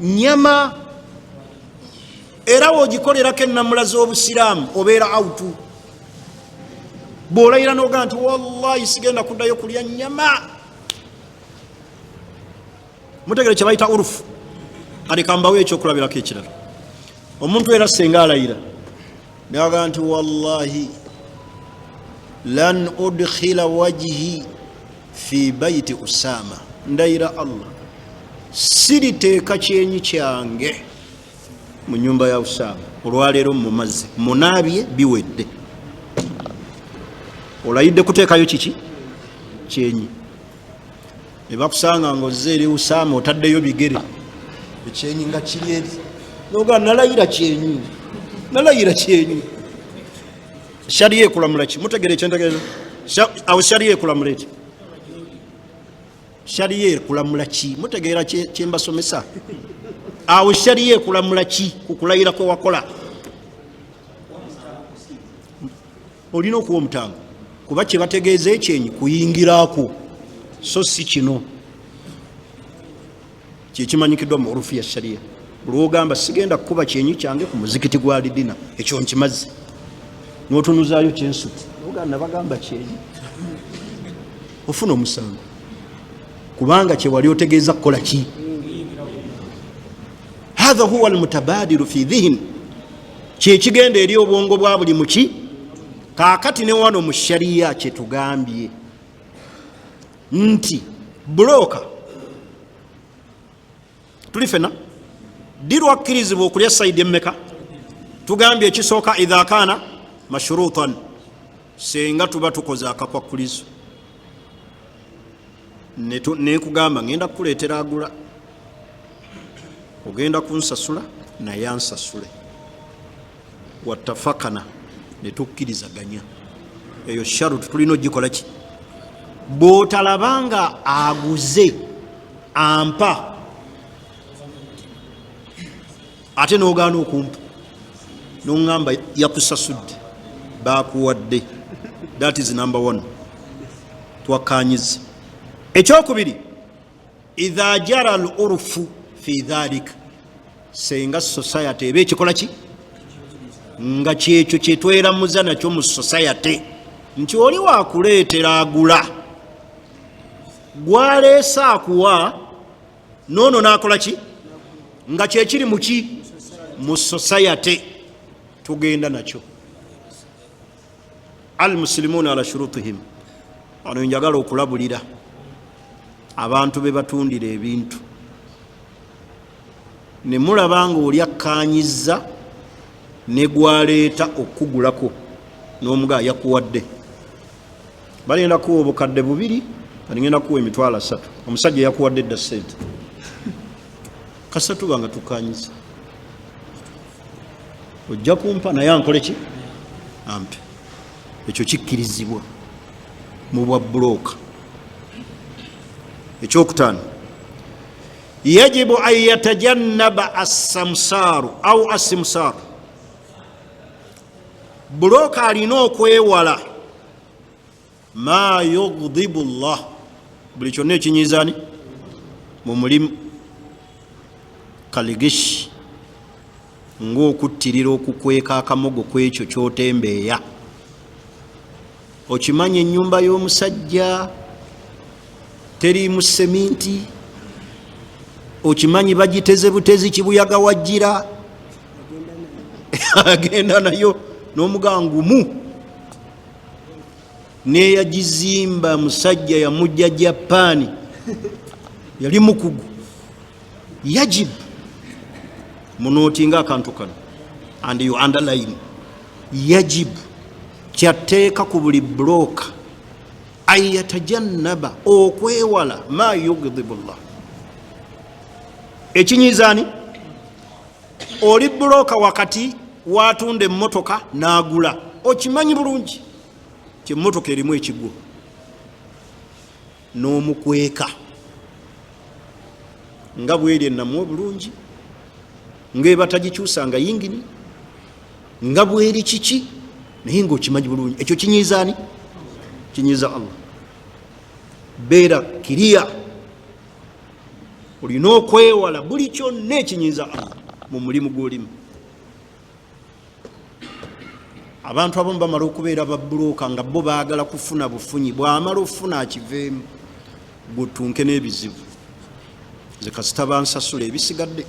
Nyama. Era woogikolerako ennamula z'obusiraamu obeera out. Bw'olayira nogaa nti wallahi sigenda kuddayo kulya nyama, mutegere kye bayita urufu. Kati kambawo ekyokulabirako ekirala. Omuntu era senga alayira naga nti wallahi لن أدخل وجهي في بيت Usama, ndayira Allah siriteeka kyenyi kyange mu nyumba ya Usama olwaleero, mu mazzi munaabye biwedde. Olayidde kuteekayo kiki? Kyenyi. Ne bakusanga nga ozze eri Usama, otaddeyo bigere, ekyenyi nga kiri eri, noga nalayira kyenyi, nalayira kyenyi. Sharia ekulamula ki? Mutegere ekyentegeeza? Awo sharia ekulamula eki? Sharia ekulamula ki? Mutegeera kyembasomesa? Awo sharia ekulamula ki ku kulayira kwe wakola? Olina okuwa omutango, kuba kyebategeeza ekyenyi kuyingiraku. So si kino kyekimanyikiddwa mu urufu ya sharia. Lwogamba sigenda kukuba kyenyi kyange ku muzikiti gwa Lidina, ekyo nkimaze, notunuzaayo kyensuti, nabagamba kyenyi, ofuna omusango kubanga kyewali otegeeza kukola ki. Hatha huwa almutabadiru fi dhihni, kyekigenda eri obwongo bwa buli muki. Kakati ne wano mu shariya kyetugambye nti buloka tuli fena ddi lwakkirizibwa okulya saidi emmeka? Tugambye ekisooka, idha kaana mashrutan, senga tuba tukoze akakwakulizo, nenkugamba ngenda kukuleetera agula, ogenda kunsasula naye ansasule, watafakana, netukkirizaganya, eyo sharutu tulina ogikola ki? Bwotalaba nga aguze ampa ate nogaana okumpa, noŋamba yakusasudde, bakuwadde, that is number one, twakanyiza. Ekyokubiri, idha jara al urfu fi dhalika, senga society eba ekikola ki nga kyekyo kyetweramuza nakyo mu society, nti oli wakuleetera agula, gwaleese akuwa, noono nakola ki nga kyekiri muki mu society, tugenda nakyo. Almusilimuuna ala shurutihim. Wano njagala okulabulira abantu be batundira ebintu, ne mulaba nga oli akkaanyizza ne gwaleeta okukugulako, n'omugaa yakuwadde, bagenda kuwa obukadde 2, kati ngenda kuwa 300,000. Omusajja yakuwadde edda sente, kasita tuba nga tukkanyiza ojja kumpa naye ankole ki? Ampe. Ekyo kikkirizibwa mu bwa bulooka. Ekyokutaano, yajibu an yatajannaba assamsaaru au assimsaaru, bulooka alina okwewala ma yugdibu llah, buli kyonna ekinyiizani mu mulimu, kaligishi, ngaokuttirira okukweka akamogo ku ekyo kyotembeeya. Okimanyi ennyumba y'omusajja teriimu seminti, okimanyi bagiteze butezi, kibuyaga wajjira agenda nayo n'omugangumu, neyagizimba musajja yamujja Japaani, yali mukugu. Yajib munootinga akantu kano and you underline, yajib, kyatteeka ku buli bulooka an yatajannaba, okwewala ma yugdibu llah, ekinyiizaani. Oli bulooka wakati watunda emmotoka n'agula, okimanyi bulungi ti emmotoka erimu ekigwo, n'omukweka nga bweri enamu obulungi, ngaeba tagikyusa nga yingini nga bweri kiki, naye ngaokimanyi bulungi ekyo kinyiizaani? Kinyiiza Allah. Beera kiriya, olina okwewala buli kyonna ekinyiiza Allah mu mulimu gwolimu. Abantu abamu bamala okubeera babuloka nga bo baagala kufuna bufunyi, bwamala okufuna akiveemu, gwetunke n'ebizibu. Nze kasita bansasula ebisigadde,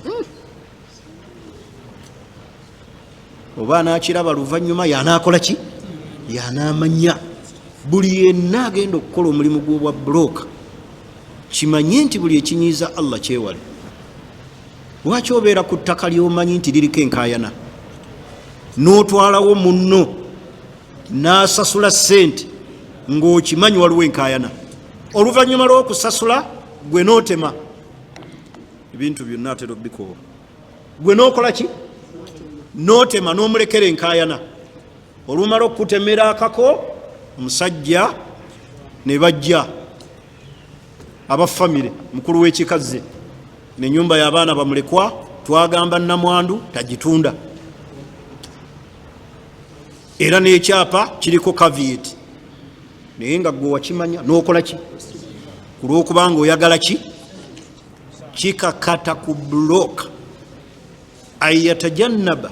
Oba anakiraba luvannyuma, yanakola ki? Yanaamanya. Buli yenna agenda okukola omulimu gw'obwa buloka, kimanye nti buli ekinyiiza Allah kyewale. Lwaki obeera ku ttaka lyomanyi nti liriko enkayana, n'otwalawo munno n'asasula ssente ng'okimanyi waliwo enkayana, oluvannyuma lw'okusasula gwe n'otema ebintu byonna, atera obikoowa, gwe n'okola ki? N'otema n'omulekera enkayana. Olumala okukutemera akako omusajja, ne bajja aba famire, mukulu w'ekikazze nenyumba y'abaana bamulekwa, twagamba namwandu tagitunda, era n'ekyapa kiriko caveat, naye nga gwe wakimanya n'okola ki? Ku lwokubanga oyagala ki? Kikakata ku buloka an yatajannaba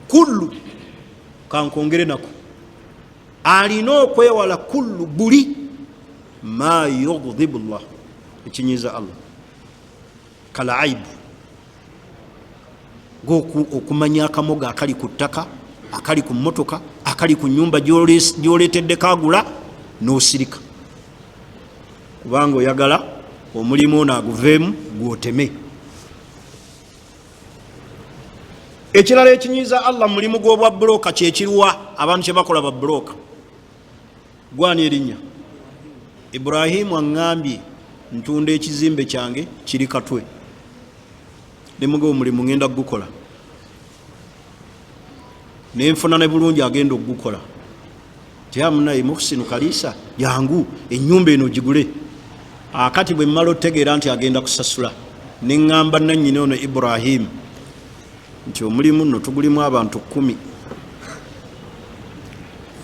kullu, kankwongere nako, alina okwewala kullu, buli ma yugdibu llah, ekinyiiza Allah, kalaibu, okumanya akamogo akali ku ttaka, akali ku mmotoka, akali ku nyumba gyoleeteddeko agula, n'osirika kubanga oyagala omulimu ono aguveemu gwoteme. Ekirala ekinyiiza Allah mulimu gw'obwa buloka kyekiruwa? Abantu kyebakola ba buloka, gwani erinnya? Ibrahimu aŋŋambye ntunda ekizimbe kyange kiri Katwe, nemuga omulimu ŋŋenda kugukola, nenfuna ne bulungi agenda okugukola, tyamunaye Muhsinu Kalisa, jangu enyumba eno ogigule. Akati bwe mmala otutegeera nti agenda kusasula, neŋŋamba nannyini ono Ibrahimu nti omulimu nno tugulimu abantu 10,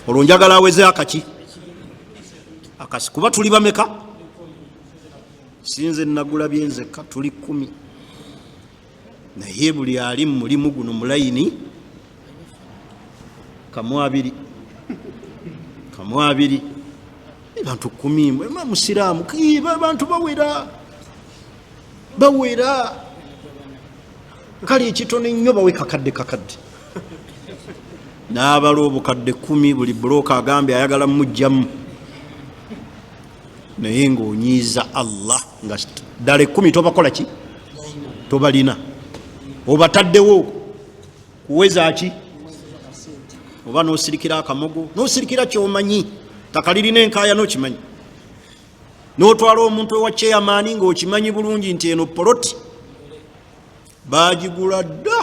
olwo njagala aweze akaki akasi, kuba tuli bameka? Sinze nagulabye nzekka, tuli 10, naye buli ali mu mulimu guno mulayini kamu abiri, kamu abiri, bantu 10, musiraamu, abantu bawera bawera, kale ekitono ennyo bawe kakadde kakadde. N'abala obukadde 10, buli bulooka agambye ayagala mujjamu, naye ng'onyiiza Allah nga ddala 10 tobakola ki? Tobalina, obataddewo kuweza ki? Oba n'osirikira akamogo, n'osirikira kyomanyi ttaka lirina enkaaya, n'okimanyi, n'otwala omuntu ewa chairman ng'okimanyi bulungi nti eno poloti bagigula dda,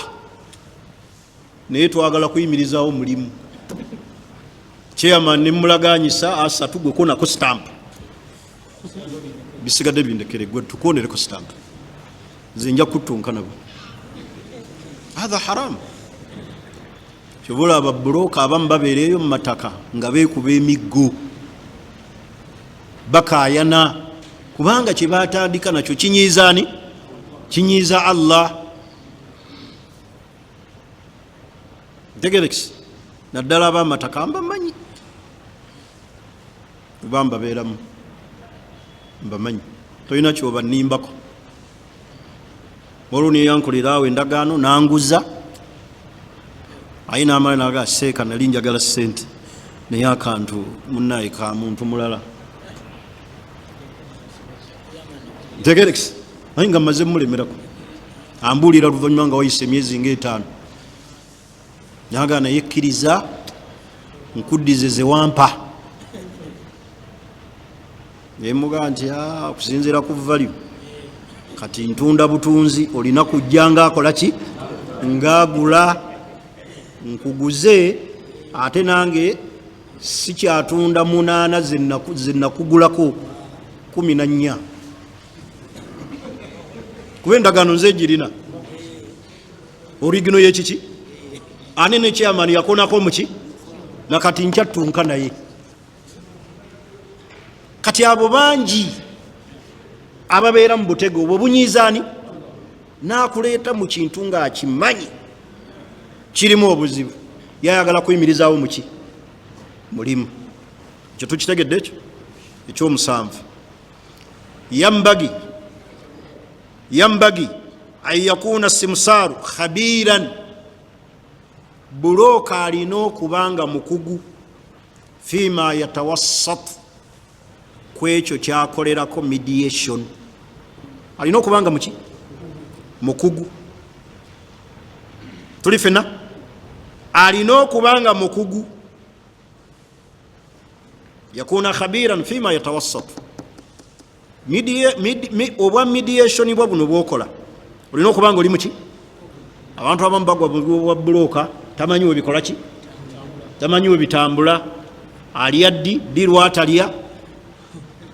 naye twagala kuyimirizaawo mulimu. Chairman nemulaganyisa asatu, gwe konako stamp, bisigadde bindekere, gwe tukonereko stamp, nze nja kuttunka nabo. Hatha haram. Kyova olaba buloka abamu babeereeyo mu mataka nga beekuba emiggo, bakaayana, kubanga kyebatandika nakyo kinyiizaani? Kinyiiza Allah. Ntegerekisi naddala abamataka mbamanyi, oba mbabeeramu mbamanyi, tolina kyoba nimbako. Olwo neyankolera awo endagaano nanguza, aye namala naga seeka, nali njagala sente, naye akantu munaye ka muntu mulala. Ntegerekisi naye nga maze mulemerako, ambuulira luvannyuma nga wayise emyezi nga 5, naga naye kkiriza nkuddize zewampa. Nemugaa nti okusinziira ku value kati ntunda butunzi, olina kujja ngaakola ki? Ngaagula, nkuguze, ate nange sikyatunda 8 zenakugulako 14, kuba endagaano nze egirina origino yekiki ane ne chairman yakonako muki, nakati nkyattunka naye. Kati abo bangi ababeera mu butego obwo bunyiizaani, nakuleeta mu kintu ng'akimanyi kirimu obuzibu, yayagala kuyimirizaawo muki? Mulimu. Ekyo tukitegedde. Ekyo ekyomusanvu, yambagi an yakuna simsaaru khabiran, bulooka alina okuba nga mukugu fima yatawassat, ku ekyo kyakolerako mediation, alina okuba nga muki? Mukugu. Tuli fena? Alina okuba nga mukugu, yakuna khabiran fima yatawassat. Obwa mediation bwa buno bwokola, olina okuba nga oli muki? Abantu abamu bagwa bwa bulooka, tamanyi webikola ki, tamanyi webitambula, alya ddi, ddi lwatalya,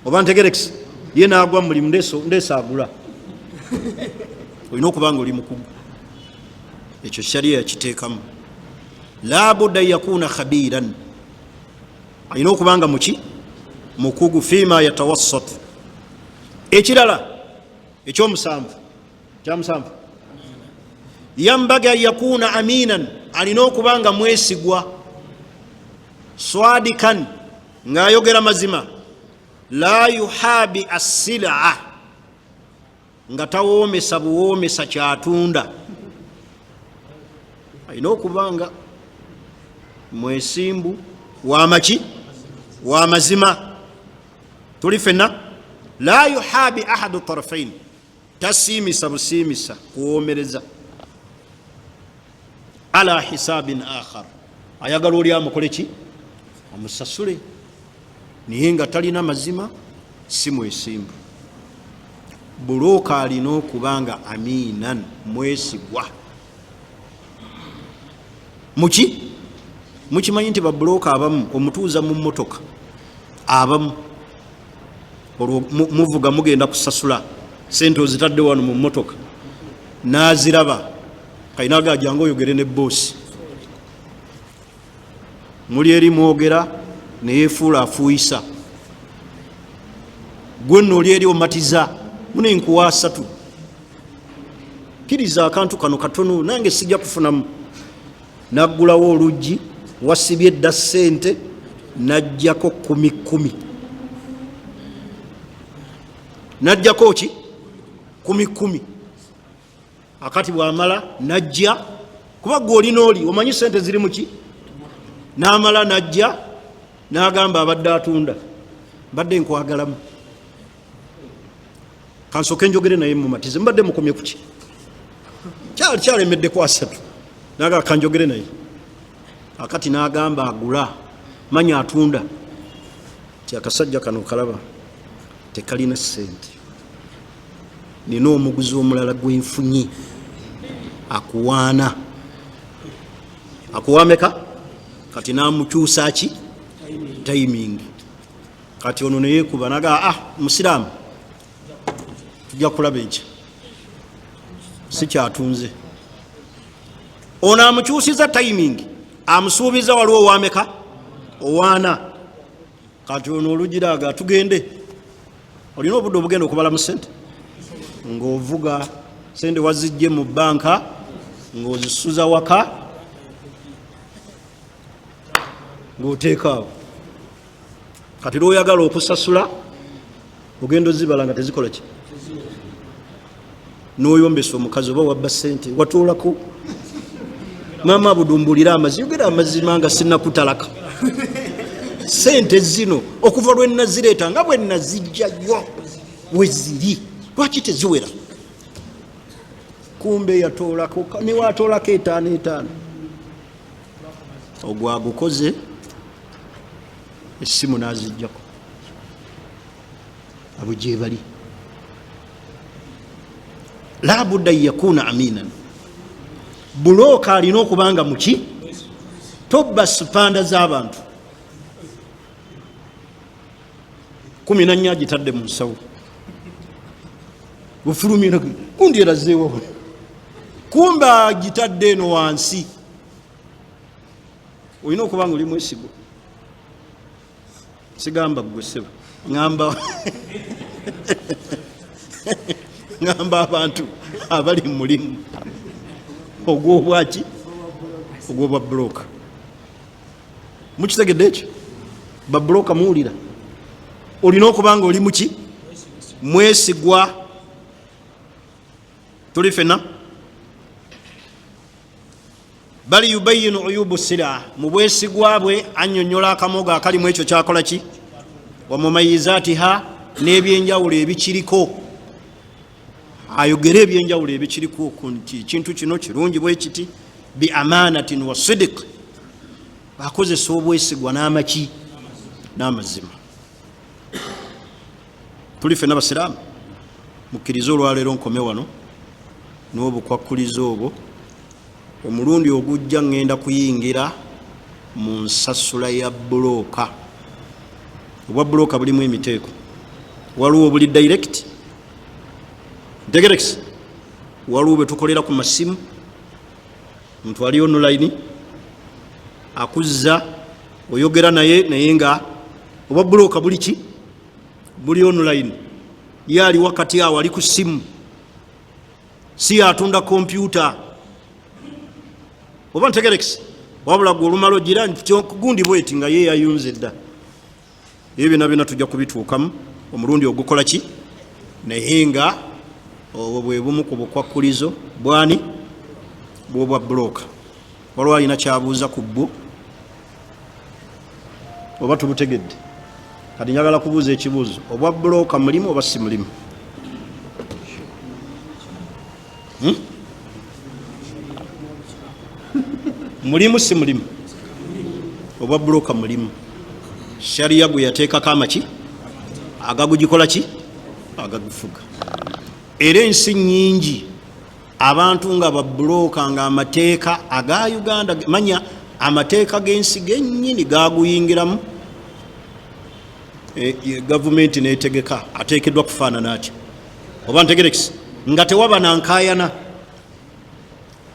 oba ntegerekisi ye nagwa mulimu ndesaagula. Olina okuba nga oli mukugu, ekyo sharia yakiteekamu. Labuda yakuna khabiran, alina okuba nga muki? Mukugu fima yatawassat. Ekirala ekyomusanvu, kyamusanvu, yambagi an yakuna aminan, alina okuba nga mwesigwa, swadikan, ng'ayogera mazima, la yuhabi assilaa, nga tawoomesa buwoomesa kyatunda. Alina okuba nga mwesimbu, wamaki, wamazima. Tuli fenna? La yuhabi ahadu tarafain, tasiimisa busiimisa kuwoomereza, ala hisabin akhar, ayagala oli amukole ki? Amusasule, naye nga talina mazima, si mwesimbu. Bulooka alina okuba nga aminan, mwesigwa. Muki mukimanyi nti babulooka abamu omutuuza mu mmotoka, abamu olwo muvuga mugenda kusasula, sente ozitadde wano mu mmotoka, naziraba kalinaga, jangu oyogere ne boosi. Muli eri mwogera, neyefuula afuuyisa, gwe nno oli eri omatiza mune, nkuwa asatu, kkiriza akantu kano katono, nange sijja kufunamu. Naggulawo oluggi, wasibye edda ssente, najjako kumi kumi, najjako ki? Kumi kumi. Akati bwamala najja, kuba gwe olina oli omanyi sente ziri muki, namala najja nagamba abadde atunda, mbadde nkwagalamu, kansoke njogere naye mumatize. Mbadde mukomye kuki? Kyali kyalemeddeko asatu, naga kanjogere naye. Akati nagamba agula, manya atunda, ti akasajja kano kalaba tekalina sente, nina omuguzi omulala gwenfunye akuwaana, akuwameka. Kati namukyusa ki? Timing. Kati ono neyekuba naga, ah, musiraamu, tujja kulaba enkya, sikyatunze. Ono amukyusiza timing, amusuubiza waliwo owameka? Owaana. Kati ono olugiraga, tugende, olina obudde obugenda okubala mu sente, ng'ovuga, sente wazijje mu banka, ng'ozisuza waka, ng'oteekaawo. Kati lwoyagala okusasula, ogenda ozibala nga tezikola ki? N'oyombesa omukazi, oba wabba sente, watuulako maama budumbulire amazima, yogera amazima nga sinakutalaka, sente zino okuva lwe nazireeta nga bwe nazijjayo weziri, lwaki teziwera? Kumbe yatoolako, newatoolako etaano etaano, ogwo agukoze, essimu nazijjako. Abo gyebali. Labudda yakuna aminan, bulooka alina okubanga muki? Tobba sipanda z'abantu. 14 agitadde mu nsawo, bufulumira gundi erazeewo, kumbe agitadde eno wansi. Olina okuba nga oli mwesigwa. Sigamba gwe sebo, ŋamba abantu abali mu mulimu ogwobwaki? Ogwobwa buloka. Mukitegedde ekyo? Babuloka muwulira, olina okuba nga oli muki? Mwesigwa. Tuli fena? Bal yubayinu uyubu sila, mu bwesigwa bwe annyonnyola akamogo akalimu ekyo kyakola ki, wa mumayizatiha, n'ebyenjawulo ebikiriko, ayogere ebyenjawulo ebikiriko nti ekintu kino kirungi bwe kiti, bi amanatin wa sidik, akozesa obwesigwa n'amaki? N'amazima. Tuli fena basiraamu? Mukkirize olwaleero nkome wano n'obukwakkulizo obwo. Omulundi ogujja ŋŋenda kuyingira mu nsasula ya bulooka. Obwa bulooka bulimu emiteeko, waliwo obuli direct, ntegerekisi, waliwo bwe tukolera ku masimu, muntu ali online akuzza, oyogera naye, naye nga obwa bulooka buli ki? Buli online. Ye ali wakati awo ali ku ssimu, si yatunda kompyuta oba ntegerekisi, wabula gwe olumala ogira gundi bweti nga ye yayunze dda. Ebyo byona byona tujja kubituukamu omulundi ogukola ki, naye nga obwo bwe bumu ku bukwakkulizo bwani bwobwa bulooka. Waliwo alina kyabuuza ku bwo oba tubutegedde? Kati njagala kubuuza ekibuuzo, obwa bulooka mulimu oba si mulimu? Mulimu si mulimu? Obwa bulooka mulimu. Shariya gwe yateekako amaki agagugikola ki, agagufuga. Era ensi nyingi abantu nga babulooka nga amateeka aga Uganda, manya amateeka g'ensi gennyini gaguyingiramu, gavumenti netegeka ateekeddwa kufaanana atya oba ntegerekisi, nga tewaba nankayana.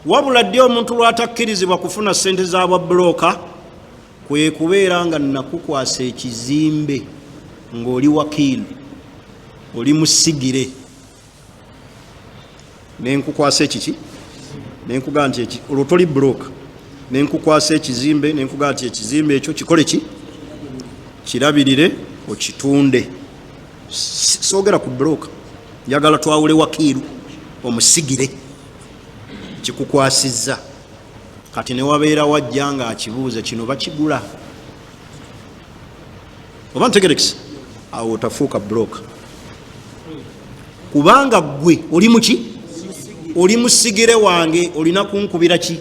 Wabula ddi omuntu lwatakkirizibwa kufuna sente za bwa bulooka? Kwe kubeera nga nakukwasa ekizimbe ng'oli wakiilu, oli musigire, nenkukwasa ekiki, nenkugaa nti olwo toli bulooka, nenkukwasa ekizimbe, nenkugaa nti ekizimbe ekyo kikole ki, kirabirire okitunde. Soogera ku bulooka, njagala twawule wakiilu omusigire kikukwasizza. Kati newabeera wajja nga akibuuza kino bakigula oba ntegerekisi, awo otafuuka bulooka, kubanga gwe oli muki, oli musigire wange, olina kunkubira ki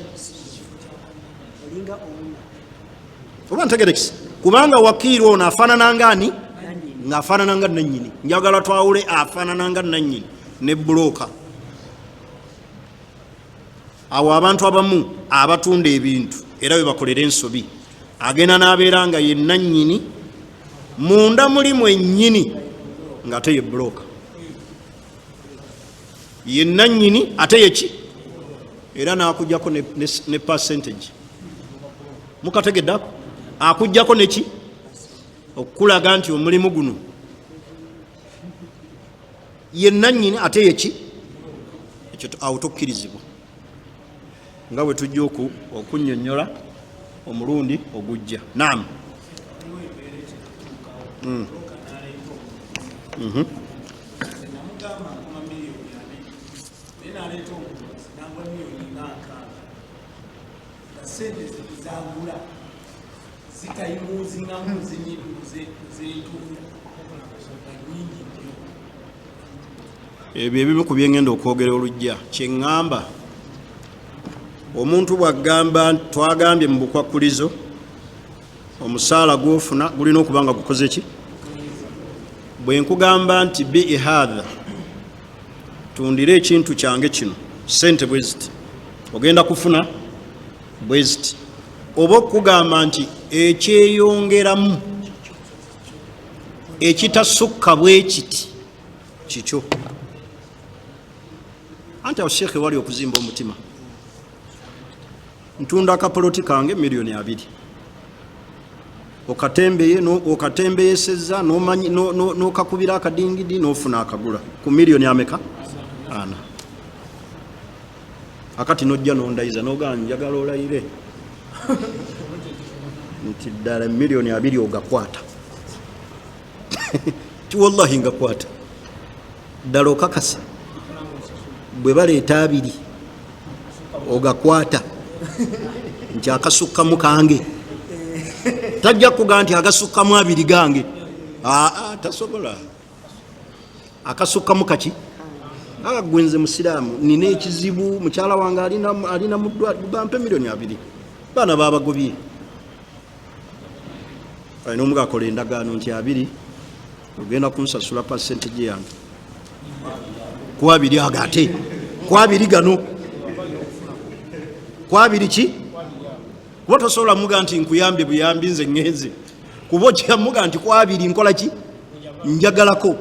oba ntegerekisi, kubanga wakiiru ono afaanana nga ani, ng'afaanana nga nannyini. Njagala twawule afaanana nga nannyini ne bulooka. Awo abantu abamu abatunda ebintu era we bakolera ensobi, agenda n'abeera nga ye nannyini munda muli mwennyini ng'ate ye bulooka, ye nannyini ate yeki, era n'akujjako ne percentage. Mukategeddako? Akujjako neki okukulaga nti omulimu guno ye nannyini ate yeki. Ekyo awo tokkirizibwa, nga bwe tujja okunnyonnyola omulundi ogujja. Naam. Sente zagula zitayimuzingamu zentunda nga nyingi nnyo. Ebyo ebimu ku byengenda okwogera olujja. Kyeŋŋamba, omuntu bw'agamba, twagambye mu bukwakkulizo omusaala gw'ofuna gulina okuba nga gukoze ki? Bwe nkugamba nti bi ihaadha, tundira ekintu kyange kino sente bwe ziti, ogenda kufuna bwe ziti, oba okugamba nti ekyeyongeramu ekitasukka bwe kiti kikyo. Anti awo sheekhe wali okuzimba omutima. Ntunda akapoloti kange 20,000,000, okatembeye, okatembeyeseza, n'okakubira akadingidi n'ofuna akagula ku miliyoni ameka? 4. Akati nojja nondayiza nogamba njagala olayire nti ddala 20,000,000 ogakwata. Ti wallahi ngakwata ddala, okakasa bwe baleeta 2 ogakwata nti akasukkamu kange. Tajja kugaa nti agasukkamu 2 gange, aa tasobola. Akasukkamu kaki? Gwe nze musiraamu nina ekizibu, mukyala wange alina muddwa, bampe 20,000,000, baana babagobye. Alina omuga akola endagaano nti 2 ogenda kunsasula percentage yange ku 2 ago, ate ku 2 gano, ku 2 ki? Kuba tosobola muga nti nkuyambye buyambi nze ŋŋenze, kuba okyamuga nti ku 2 nkola ki, njagalako.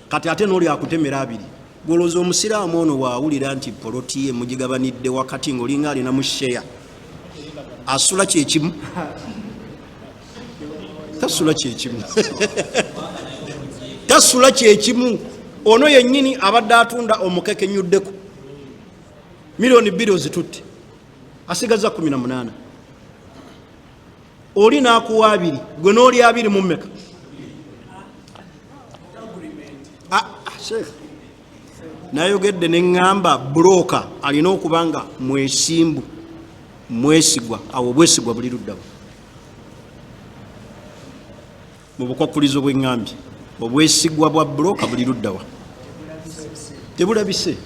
Kati ate n'oli akutemera 2. Gwolowooza omusiraamu ono waawulira nti poloti ye mugigabanidde wakati ng'olinga alinamu sheya, asula kyekimu? Tasula kyekimu, tasula kyekimu. Ono yennyini abadde atunda omukeke nyuddeko 2 miliyoni ozitutte, asigaza 18. Oli n'akuwa 2, gwe n'oli 20 mu mmeka? Ah, ah, Sheikh, nayogedde neŋŋamba broker alina okuba nga mwesimbu, mwesigwa. Awo obwesigwa buli luddawo mu bukwakkulizo bweŋŋambye. Obwesigwa bwa broker buli luddawa? Tebulabise.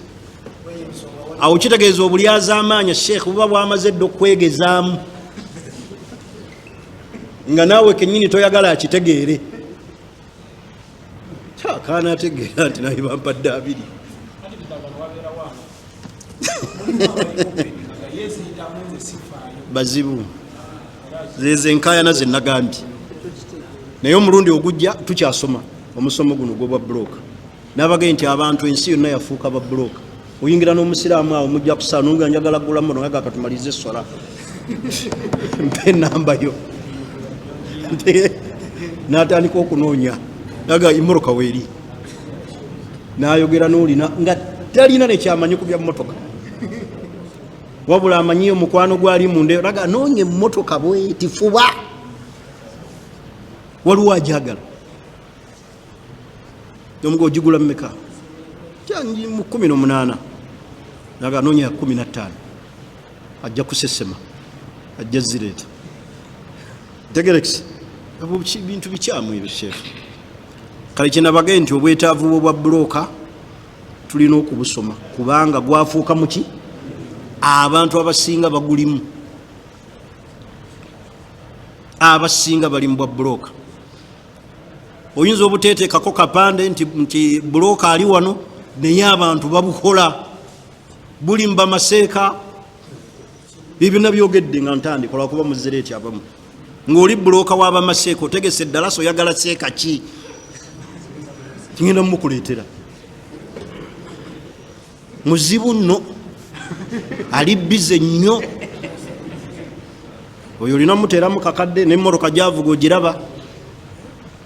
Awo kitegeeza obulyazaamaanya, Sheekh, buba bwamaze dda okwegezaamu, nga naawe kenyini toyagala akitegeere. Kaana ategeera nti naye bampadde 20. Kati bano wabeerawo ano mulimu abali open nga yeeziyitamu, nze sifaayo. Bazibu zezo enkayana ze nagambye. Naye omulundi ogujja tukyasoma omusomo guno gwobwa broker. Nabagaye nti abantu ensi yonna yafuuka ba broker. Oyingira n'omusiraamu awo, mujja kusaa nonga njagala gula muno, nga katumalirize essola, mpe enamba yo. N'atandika okunoonya, aga emmotoka weeri, n'ayogera n'olina nga talina nekyamanyi ku bya mmotoka, wabula amanyiyo mukwano gwali munda, raga noonya emmotoka bweti, fuba waliwo ajagala. Omuga ogigula mumeka? Kyangi mu 18. Naga noonya ya 15, ajja kusesema, ajja zireeta. Tegerekisi bintu bikyamu ebyo, sheekh. Kale kyenabagaye nti obwetaavu bwo bwa broker tulina okubusoma, kubanga gwafuuka muki, abantu abasinga bagulimu, abasinga bali mu bwa broker. Oyinza obuteeteekako kapande nti broker ali wano, naye abantu babukola, buli mu bamaseeka. Ebyo byonna byogedde nga ntandika olwakuba muzireeti abamu ng'oli broker w'abamaseeka, otegese eddalasa, oyagala seeka ki, kigenda mumukuleetera. Muzibu nno, ali busy nnyo oyo. Olina muteeramu kakadde nemmotoka gyavuga ogiraba,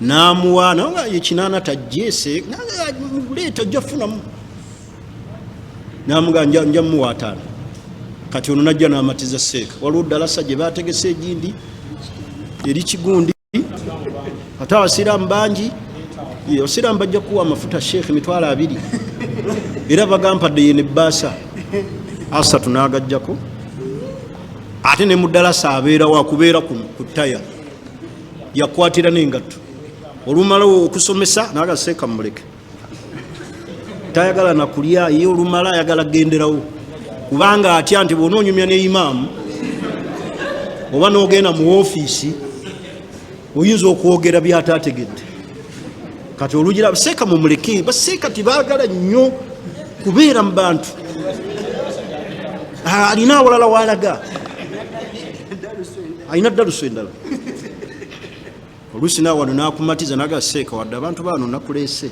namuwa naye nga 8 tajjeese, leeta ojja funamu. Namuga nja muwa 5. Kati ono najja namatiza seeka, waliwo ddalasa gye bategese egindi eri kigundi, ate abasiraamu bangi. Abasiraamu bajja kuwa amafuta, sheekh, 20,000, era bagampadde yene ebbaasa 30 n'agajjako. Ate ne muddalasa abeerawo, akubeera kuno ku ttaya, yakwatira n'engatto. Olumala okusomesa naga seeka mumuleke, tayagala nakulya ye, olumala ayagala kugenderawo, kubanga atya nti bw'onoonyumya ne imaamu oba n'ogenda mu woofiisi oyinza okwogera byatategedde. Kati olugira seeka mumuleke, baseeka tibagala nnyo kubeera mu bantu. Alina awalala walaga, alina ddaluso endala. Oluusi nawano nakumatiza naga seeka, wadde abantu baano nakuleese,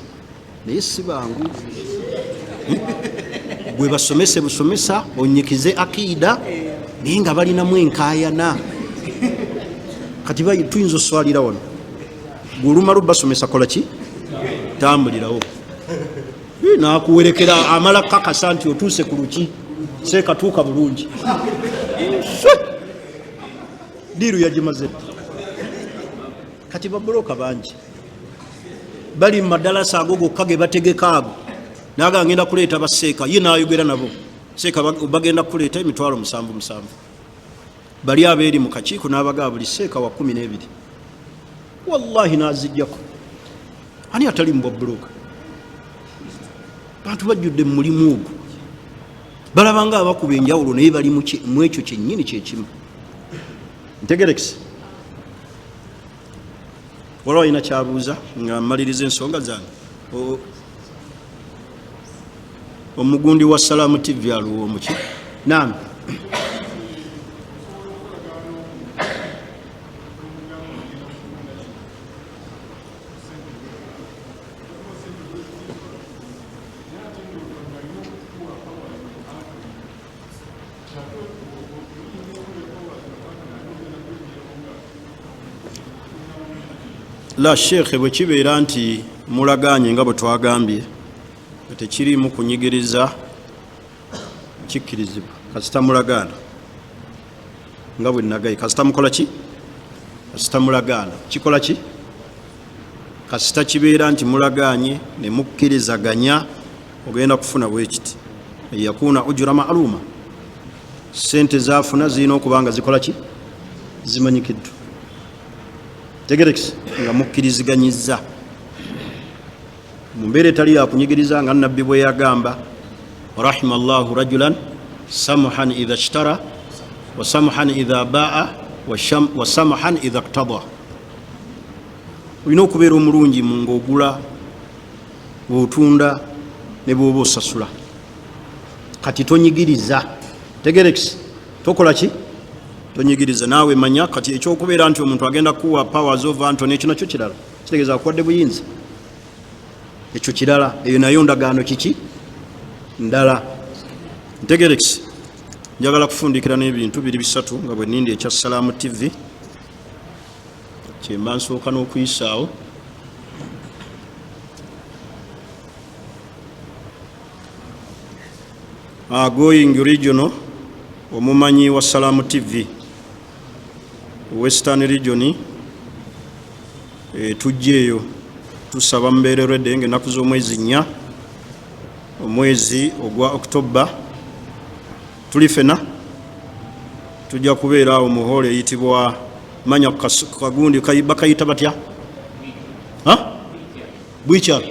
naye si bangu. Gwe basomese busomesa, onyikize akiida, naye nga balinamu enkayana. Kati tuyinza oswalira wano, gwe olumala obasomesa kola ki, tambulirawo. Nakuwerekera amala kakasa nti otuuse ku luki, seeka tuuka bulungi. Deal yagimaze. Kati ba broker bangi bali mu madalasa ago gokka ge bategeka ago. Naga ngenda kuleeta baseeka, ye nayogera nabo, seeka bagenda kuleeta 7,000 7,000. Bali abeeri mu kakiiko n'abagaa buli seeka wa 12. Wallahi nazijjako. Ani atali mu bwa broker? Bantu bajjudde mu mulimu ogwo, balabanga abakuba enjawulo, naye bali mu ekyo kyennyini kyekimu. Ntegerekise, waliwo alina kyabuuza nga mmaliriza ensonga zange? Omugundi wa Salaamu TV aluwa omuki? Naam. La, sheekhe, bwe kibeera nti mulaganye nga bwe twagambye. Nga tekiriimu kunyigiriza, kikkirizibwa kasita mulagaana. Nga bwe nagaye, kasita mukola ki? Kasita mulagaana. Kikola ki? Kasita kibeera nti mulagaanye ne mukkirizaganya, ogenda kufuna bwekiti, yakuuna ujura maaluma. Sente zafuna zirina okuba nga zikola ki? Zimanyikiddwa. Tegerekisi nga mukkiriziganyiza mu mbeera etali yakunyigiriza, nga Nabbi bwe yagamba, rahima llahu rajulan samuhan idha ishtara wa samuhan idha baa wa samuhan idha ktada. Olina okubeera omulungi mu ngaogula, bwotunda ne bwoba osasula. Kati tonyigiriza. Tegerekisi, tokola ki? Tonyigiriza. Naawe manya kati ekyokubeera nti omuntu agenda kuwa powers of attorney, ekyo nakyo kirala, kitegeeza akuwadde buyinza. Ekyo kirala, eyo nayo ndagaano kiki ndala. Ntegerekisi, njagala kufundikira n'ebintu biri bisatu nga bwe nindi ekya Salaamu TV kyemba nsooka n'okuyisaawo. Going regional, omumanyi wa Salaamu TV Western Region, tujja eyo, tusaba mubeere ready nga ennaku z'omwezi 4, omwezi ogwa October, tuli fena tujja kubeera awo mu hall eyitibwa manya kagundi bakayita batya? Bwikyalo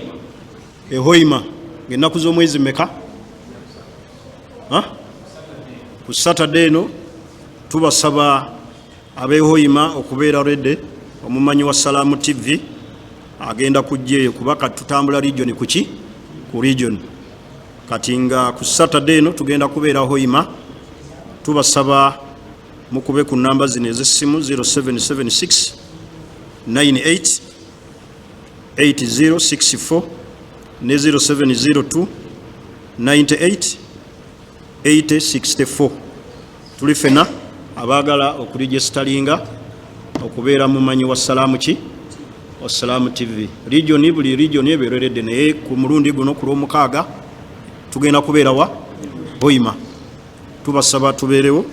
ehoima, ngaennaku z'omwezi meka? Ku Saturday eno tubasaba abehoima okubeera ready. Omumanyi wa Salaamu TV agenda kujja eyo, kuba kati tutambula region kuki ku region. Kati nga ku Saturday eno tugenda kubeera Hoima, tubasaba mukube ku namba zino ez'essimu: 0776 98 8064 ne 0702 98 8064. Tuli fena abaagala okuregisteringa okubeera mumanyi wa Salaamu ki wa Salaamu TV region. Buli region ebeereredde, naye ku mulundi guno ku Lwomukaaga tugenda kubeera wa Hoima. Tubasaba tubeerewo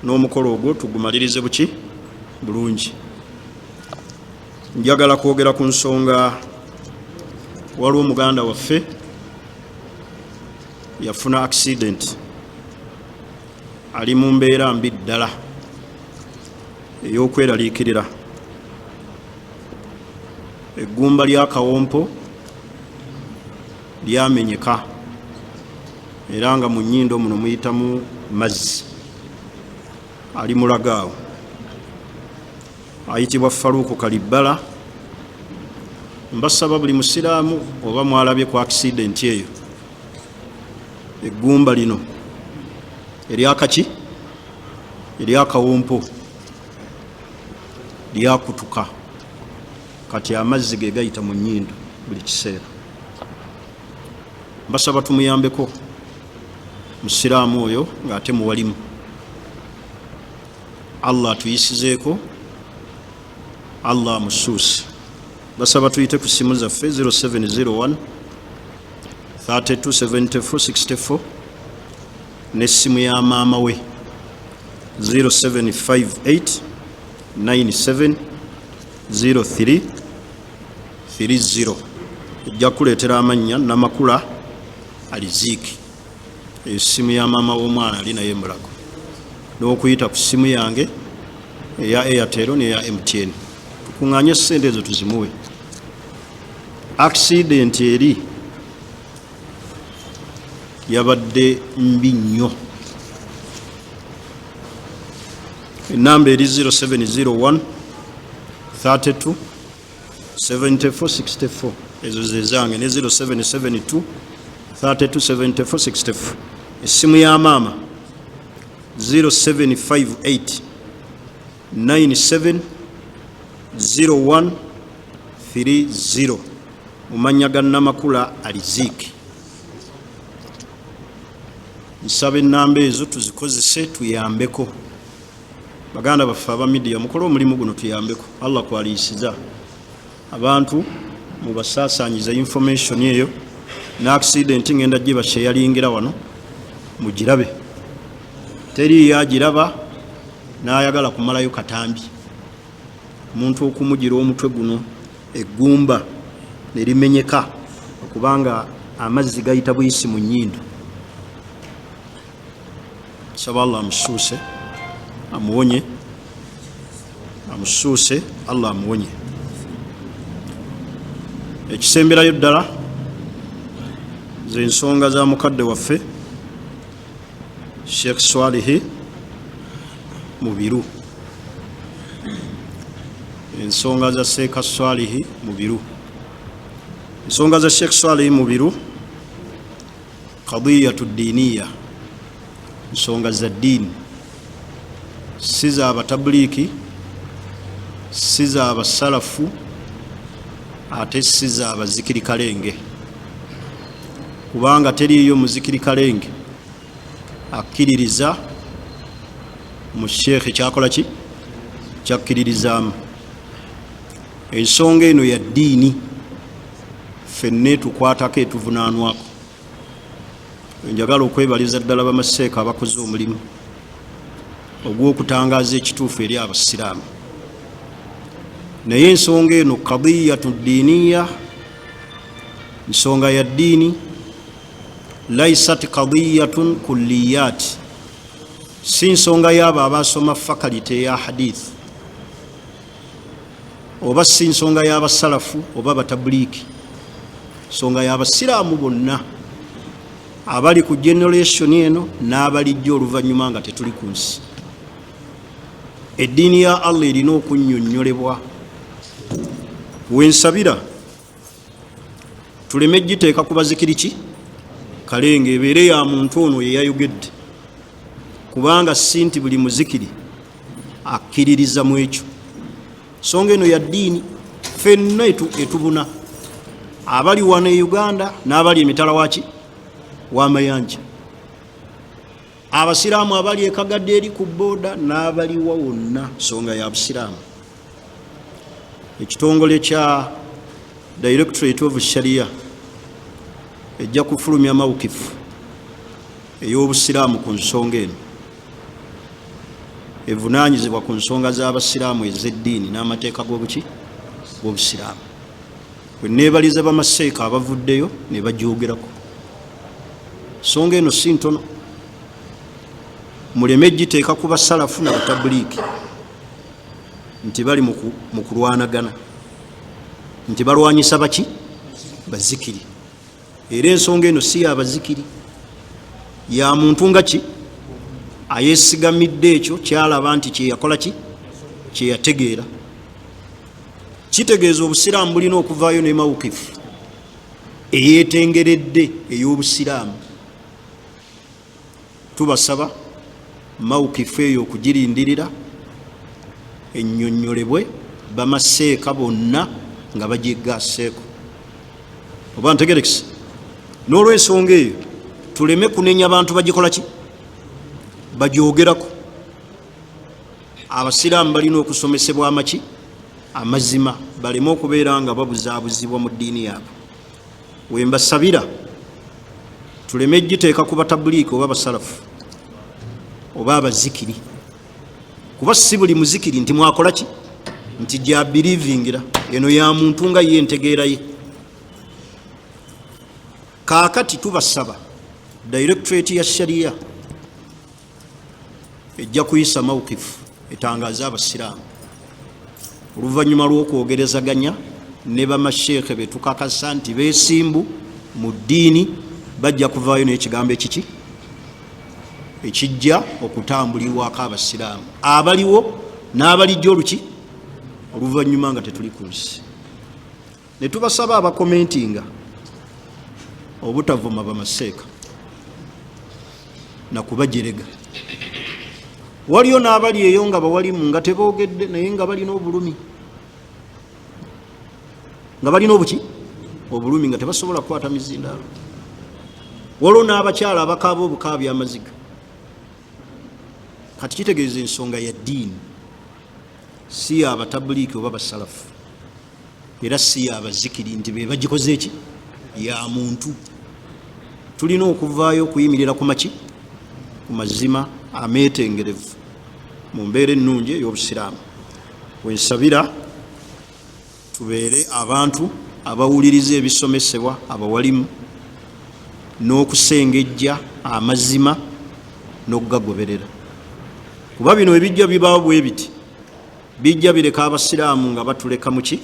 n'omukolo ogwo tugumalirize buki bulungi. Njagala kwogera ku nsonga, waliwo muganda waffe yafuna accident, ali mu mbeera mbi ddala ey'okweraliikirira. Eggumba lya kawompo lyamenyeka, era nga mu nnyindo muno muyitamu mazzi. Ali mulagaawo, ayitibwa Faruku Kalibbala. Mbasaba buli musiraamu oba mwalabye ku accident eyo, eggumba lino eryakaki eryakawompo lyakutuka, kati amazzi ge gayita mu nnyindo buli kiseera. Mbasaba tumuyambeko musiraamu oyo ng'ate muwalimu. Allah atuyisizeeko, Allah amusuuse. Basaba tuyite ku simu zaffe 0701 327464 n'essimu ya maama we 0758 97 03 30. Ejja kuleetera amannya Namakula Aliziiki. Essimu ya maama w'omwana ali naye Mulago, n'okuyita ku simu yange eya Airtel n'eya MTN, tukuŋŋaanye sente ezo tuzimuwe. Accident eri yabadde mbi nnyo. Enamba eri 0701 32 7464, ezo zezange, ne 0772 32 7464. Essimu ya maama 0758 97 0130, mu mannya ga Namakula Aliziiki. Nsaba enamba ezo tuzikozese tuyambeko baganda baffe aba media. Mukole omulimu guno, tuyambeko. Allah kwaliyisiza abantu, mubasaasanyiza information eyo. Ne accident ngenda gibasheyalingira wano mugirabe, teriiyo agiraba n'ayagala kumalayo katambi. Omuntu okumugira omutwe guno eggumba ne limenyeka okubanga amazzi gayita buyisi mu nnyindo. Nsaba Allah amusuuse amuwonye, amusuuse Allah amuwonye. Ekisemberayo ddala zensonga za mukadde waffe Sheikh Swalihi Mubiru, ensonga za Sheikh Swalihi Mubiru, ensonga za Sheikh Swalihi Mubiru qadiyatu diniya, nsonga za ddiini, si za batabuliiki, si za basalafu, ate si za bazikiri kalenge, kubanga teriiyo muzikiri kalenge akkiririza mu sheekhe kyakola ki kyakkiririzaamu. Ensonga eno ya ddiini, ffenna etukwatako, etuvunaanwako. Njagala okwebaliza ddala bamaseeka abakoze omulimu ogw'okutangaaza ekituufu eri abasiraamu, naye ensonga eno kadiyatu ddiiniya, nsonga ya ddiini, laisat kadiyatun kulliyat, si nsonga yaabo abasoma fakalite ya hadith, oba si nsonga y'abasalafu oba batabuliiki, nsonga y'abasiraamu bonna abali ku generation eno n'abalijja oluvannyuma nga tetuli ku nsi. Eddiini ya Allah erina okunnyonnyolebwa. Wensabira tuleme giteeka ku bazikiri ki kalenge, ebeere ya muntu ono yeyayogedde, kubanga si nti buli muzikiri akkiririza mu ekyo. Nsonga eno ya ddiini, ffenna etubuna, abali wano e Uganda n'abali emitala waki w'amayanja, abasiraamu abali ekagadde eri ku booda n'abaliwa wonna, nsonga ya busiraamu. Ekitongole kya Directorate of Sharia ejja kufulumya mawukifu ey'obusiraamu ku nsonga eno, evunaanyizibwa ku nsonga z'abasiraamu ez'eddiini n'amateeka g'obuki g'obusiraamu. Bwe neebaliza bamaseeka abavuddeyo ne bagyogerako, nsonga eno si ntono, muleme giteeka ku basalafu na batabuliiki nti bali mu kulwanagana, nti balwanyisa baki bazikiri. Era ensonga eno si yabazikiri, ya muntu nga ki ayesigamidde ekyo kyalaba nti kyeyakola ki kyeyategeera. Kitegeeza obusiraamu bulina okuvaayo ne mawukifu eyetengeredde ey'obusiraamu. Tubasaba mawukifu eyo okugirindirira ennyonnyolebwe bamaseeka bonna nga bagyegaseeko, oba ntegerekese. N'olwensonga eyo tuleme kunenya bantu bagikola ki bagyogerako. Abasiraamu balina okusomesebwa amaki amazima, baleme okubeera nga babuzaabuzibwa mu ddiini yaabwe. Wembasabira tuleme giteeka ku batabuliiki oba basalafu oba abazikiri, kuba si buli muzikiri nti mwakola ki nti gyabirivingira. Eno ya muntu nga ye entegeera ye. Kaakati tubasaba Directorate ya Sharia ejja kuyisa mawukifu etangaze abasiraamu oluvannyuma lw'okwogerezaganya ne bamasheekhe betukakasa nti beesimbu mu ddiini, bajja kuvaayo n'ekigambo ekiki ekijja okutambulirwako abasiraamu abaliwo n'abalijja oluki oluvannyuma nga tetuli ku nsi. Ne tubasaba abakomentinga obutavuma bamaseeka nakubajerega. Waliyo n'abali eyo nga bawalimu nga teboogedde, naye nga balina obulumi, nga balina obuki obulumi, nga tebasobola kukwata mizindaalo. Waliwo n'abakyala abakaaba obukaabi amaziga. Kati kitegeeza ensonga ya ddiini, si ya batabuliiki oba basalafu, era si ya bazikiri nti be bagikoze eki Ya muntu. Tulina okuvaayo okuyimirira ku maki, ku mazima ameetengerevu mu mbeera ennungi ey'obusiraamu. Wensabira tubeere abantu abawuliriza ebisomesebwa abawalimu n'okusengejja amazima n'okugagoberera, kuba bino ebijja bibaawo bwe biti bijja bireka abasiraamu nga batuleka muki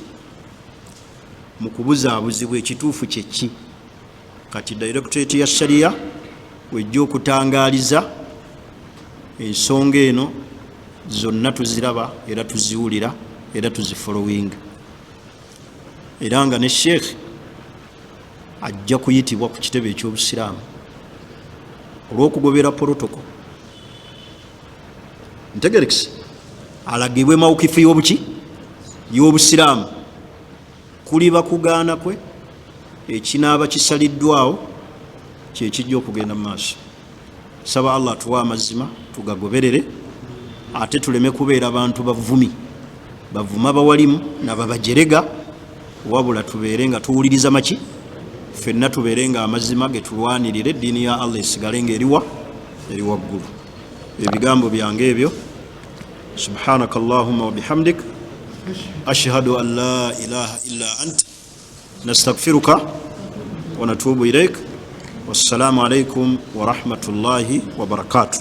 mu kubuzaabuzibwa ekituufu kyeki. Kati Directorate ya Sharia wejja okutangaaliza ensonga eno zonna, tuziraba era tuziwulira era tuzifollowinga, era nga ne Sheekh ajja kuyitibwa ku kitebe ekyobusiraamu olw'okugobera protocol ntegerekisi, alagibwe mawukifu y'obuki y'obusiraamu. Kuliba kugaana kwe, ekinaaba kisaliddwawo kyekijja okugenda mu maaso. Saba Allah atuwa amazima tugagoberere, ate tuleme kubeera bantu bavumi bavuma bawalimu nababajerega, wabula tubeere nga tuwuliriza maki ffenna, tubeere nga amazima getulwanirira, eddiini ya Allah esigale nga eriwa eri waggulu. Ebigambo byange ebyo. Subhanaka allahumma wabihamdik, ashhadu an la ilaha illa ant, nastagfiruka wanatubu ilaik. Wassalamu alaikum warahmatullahi wabarakatuh.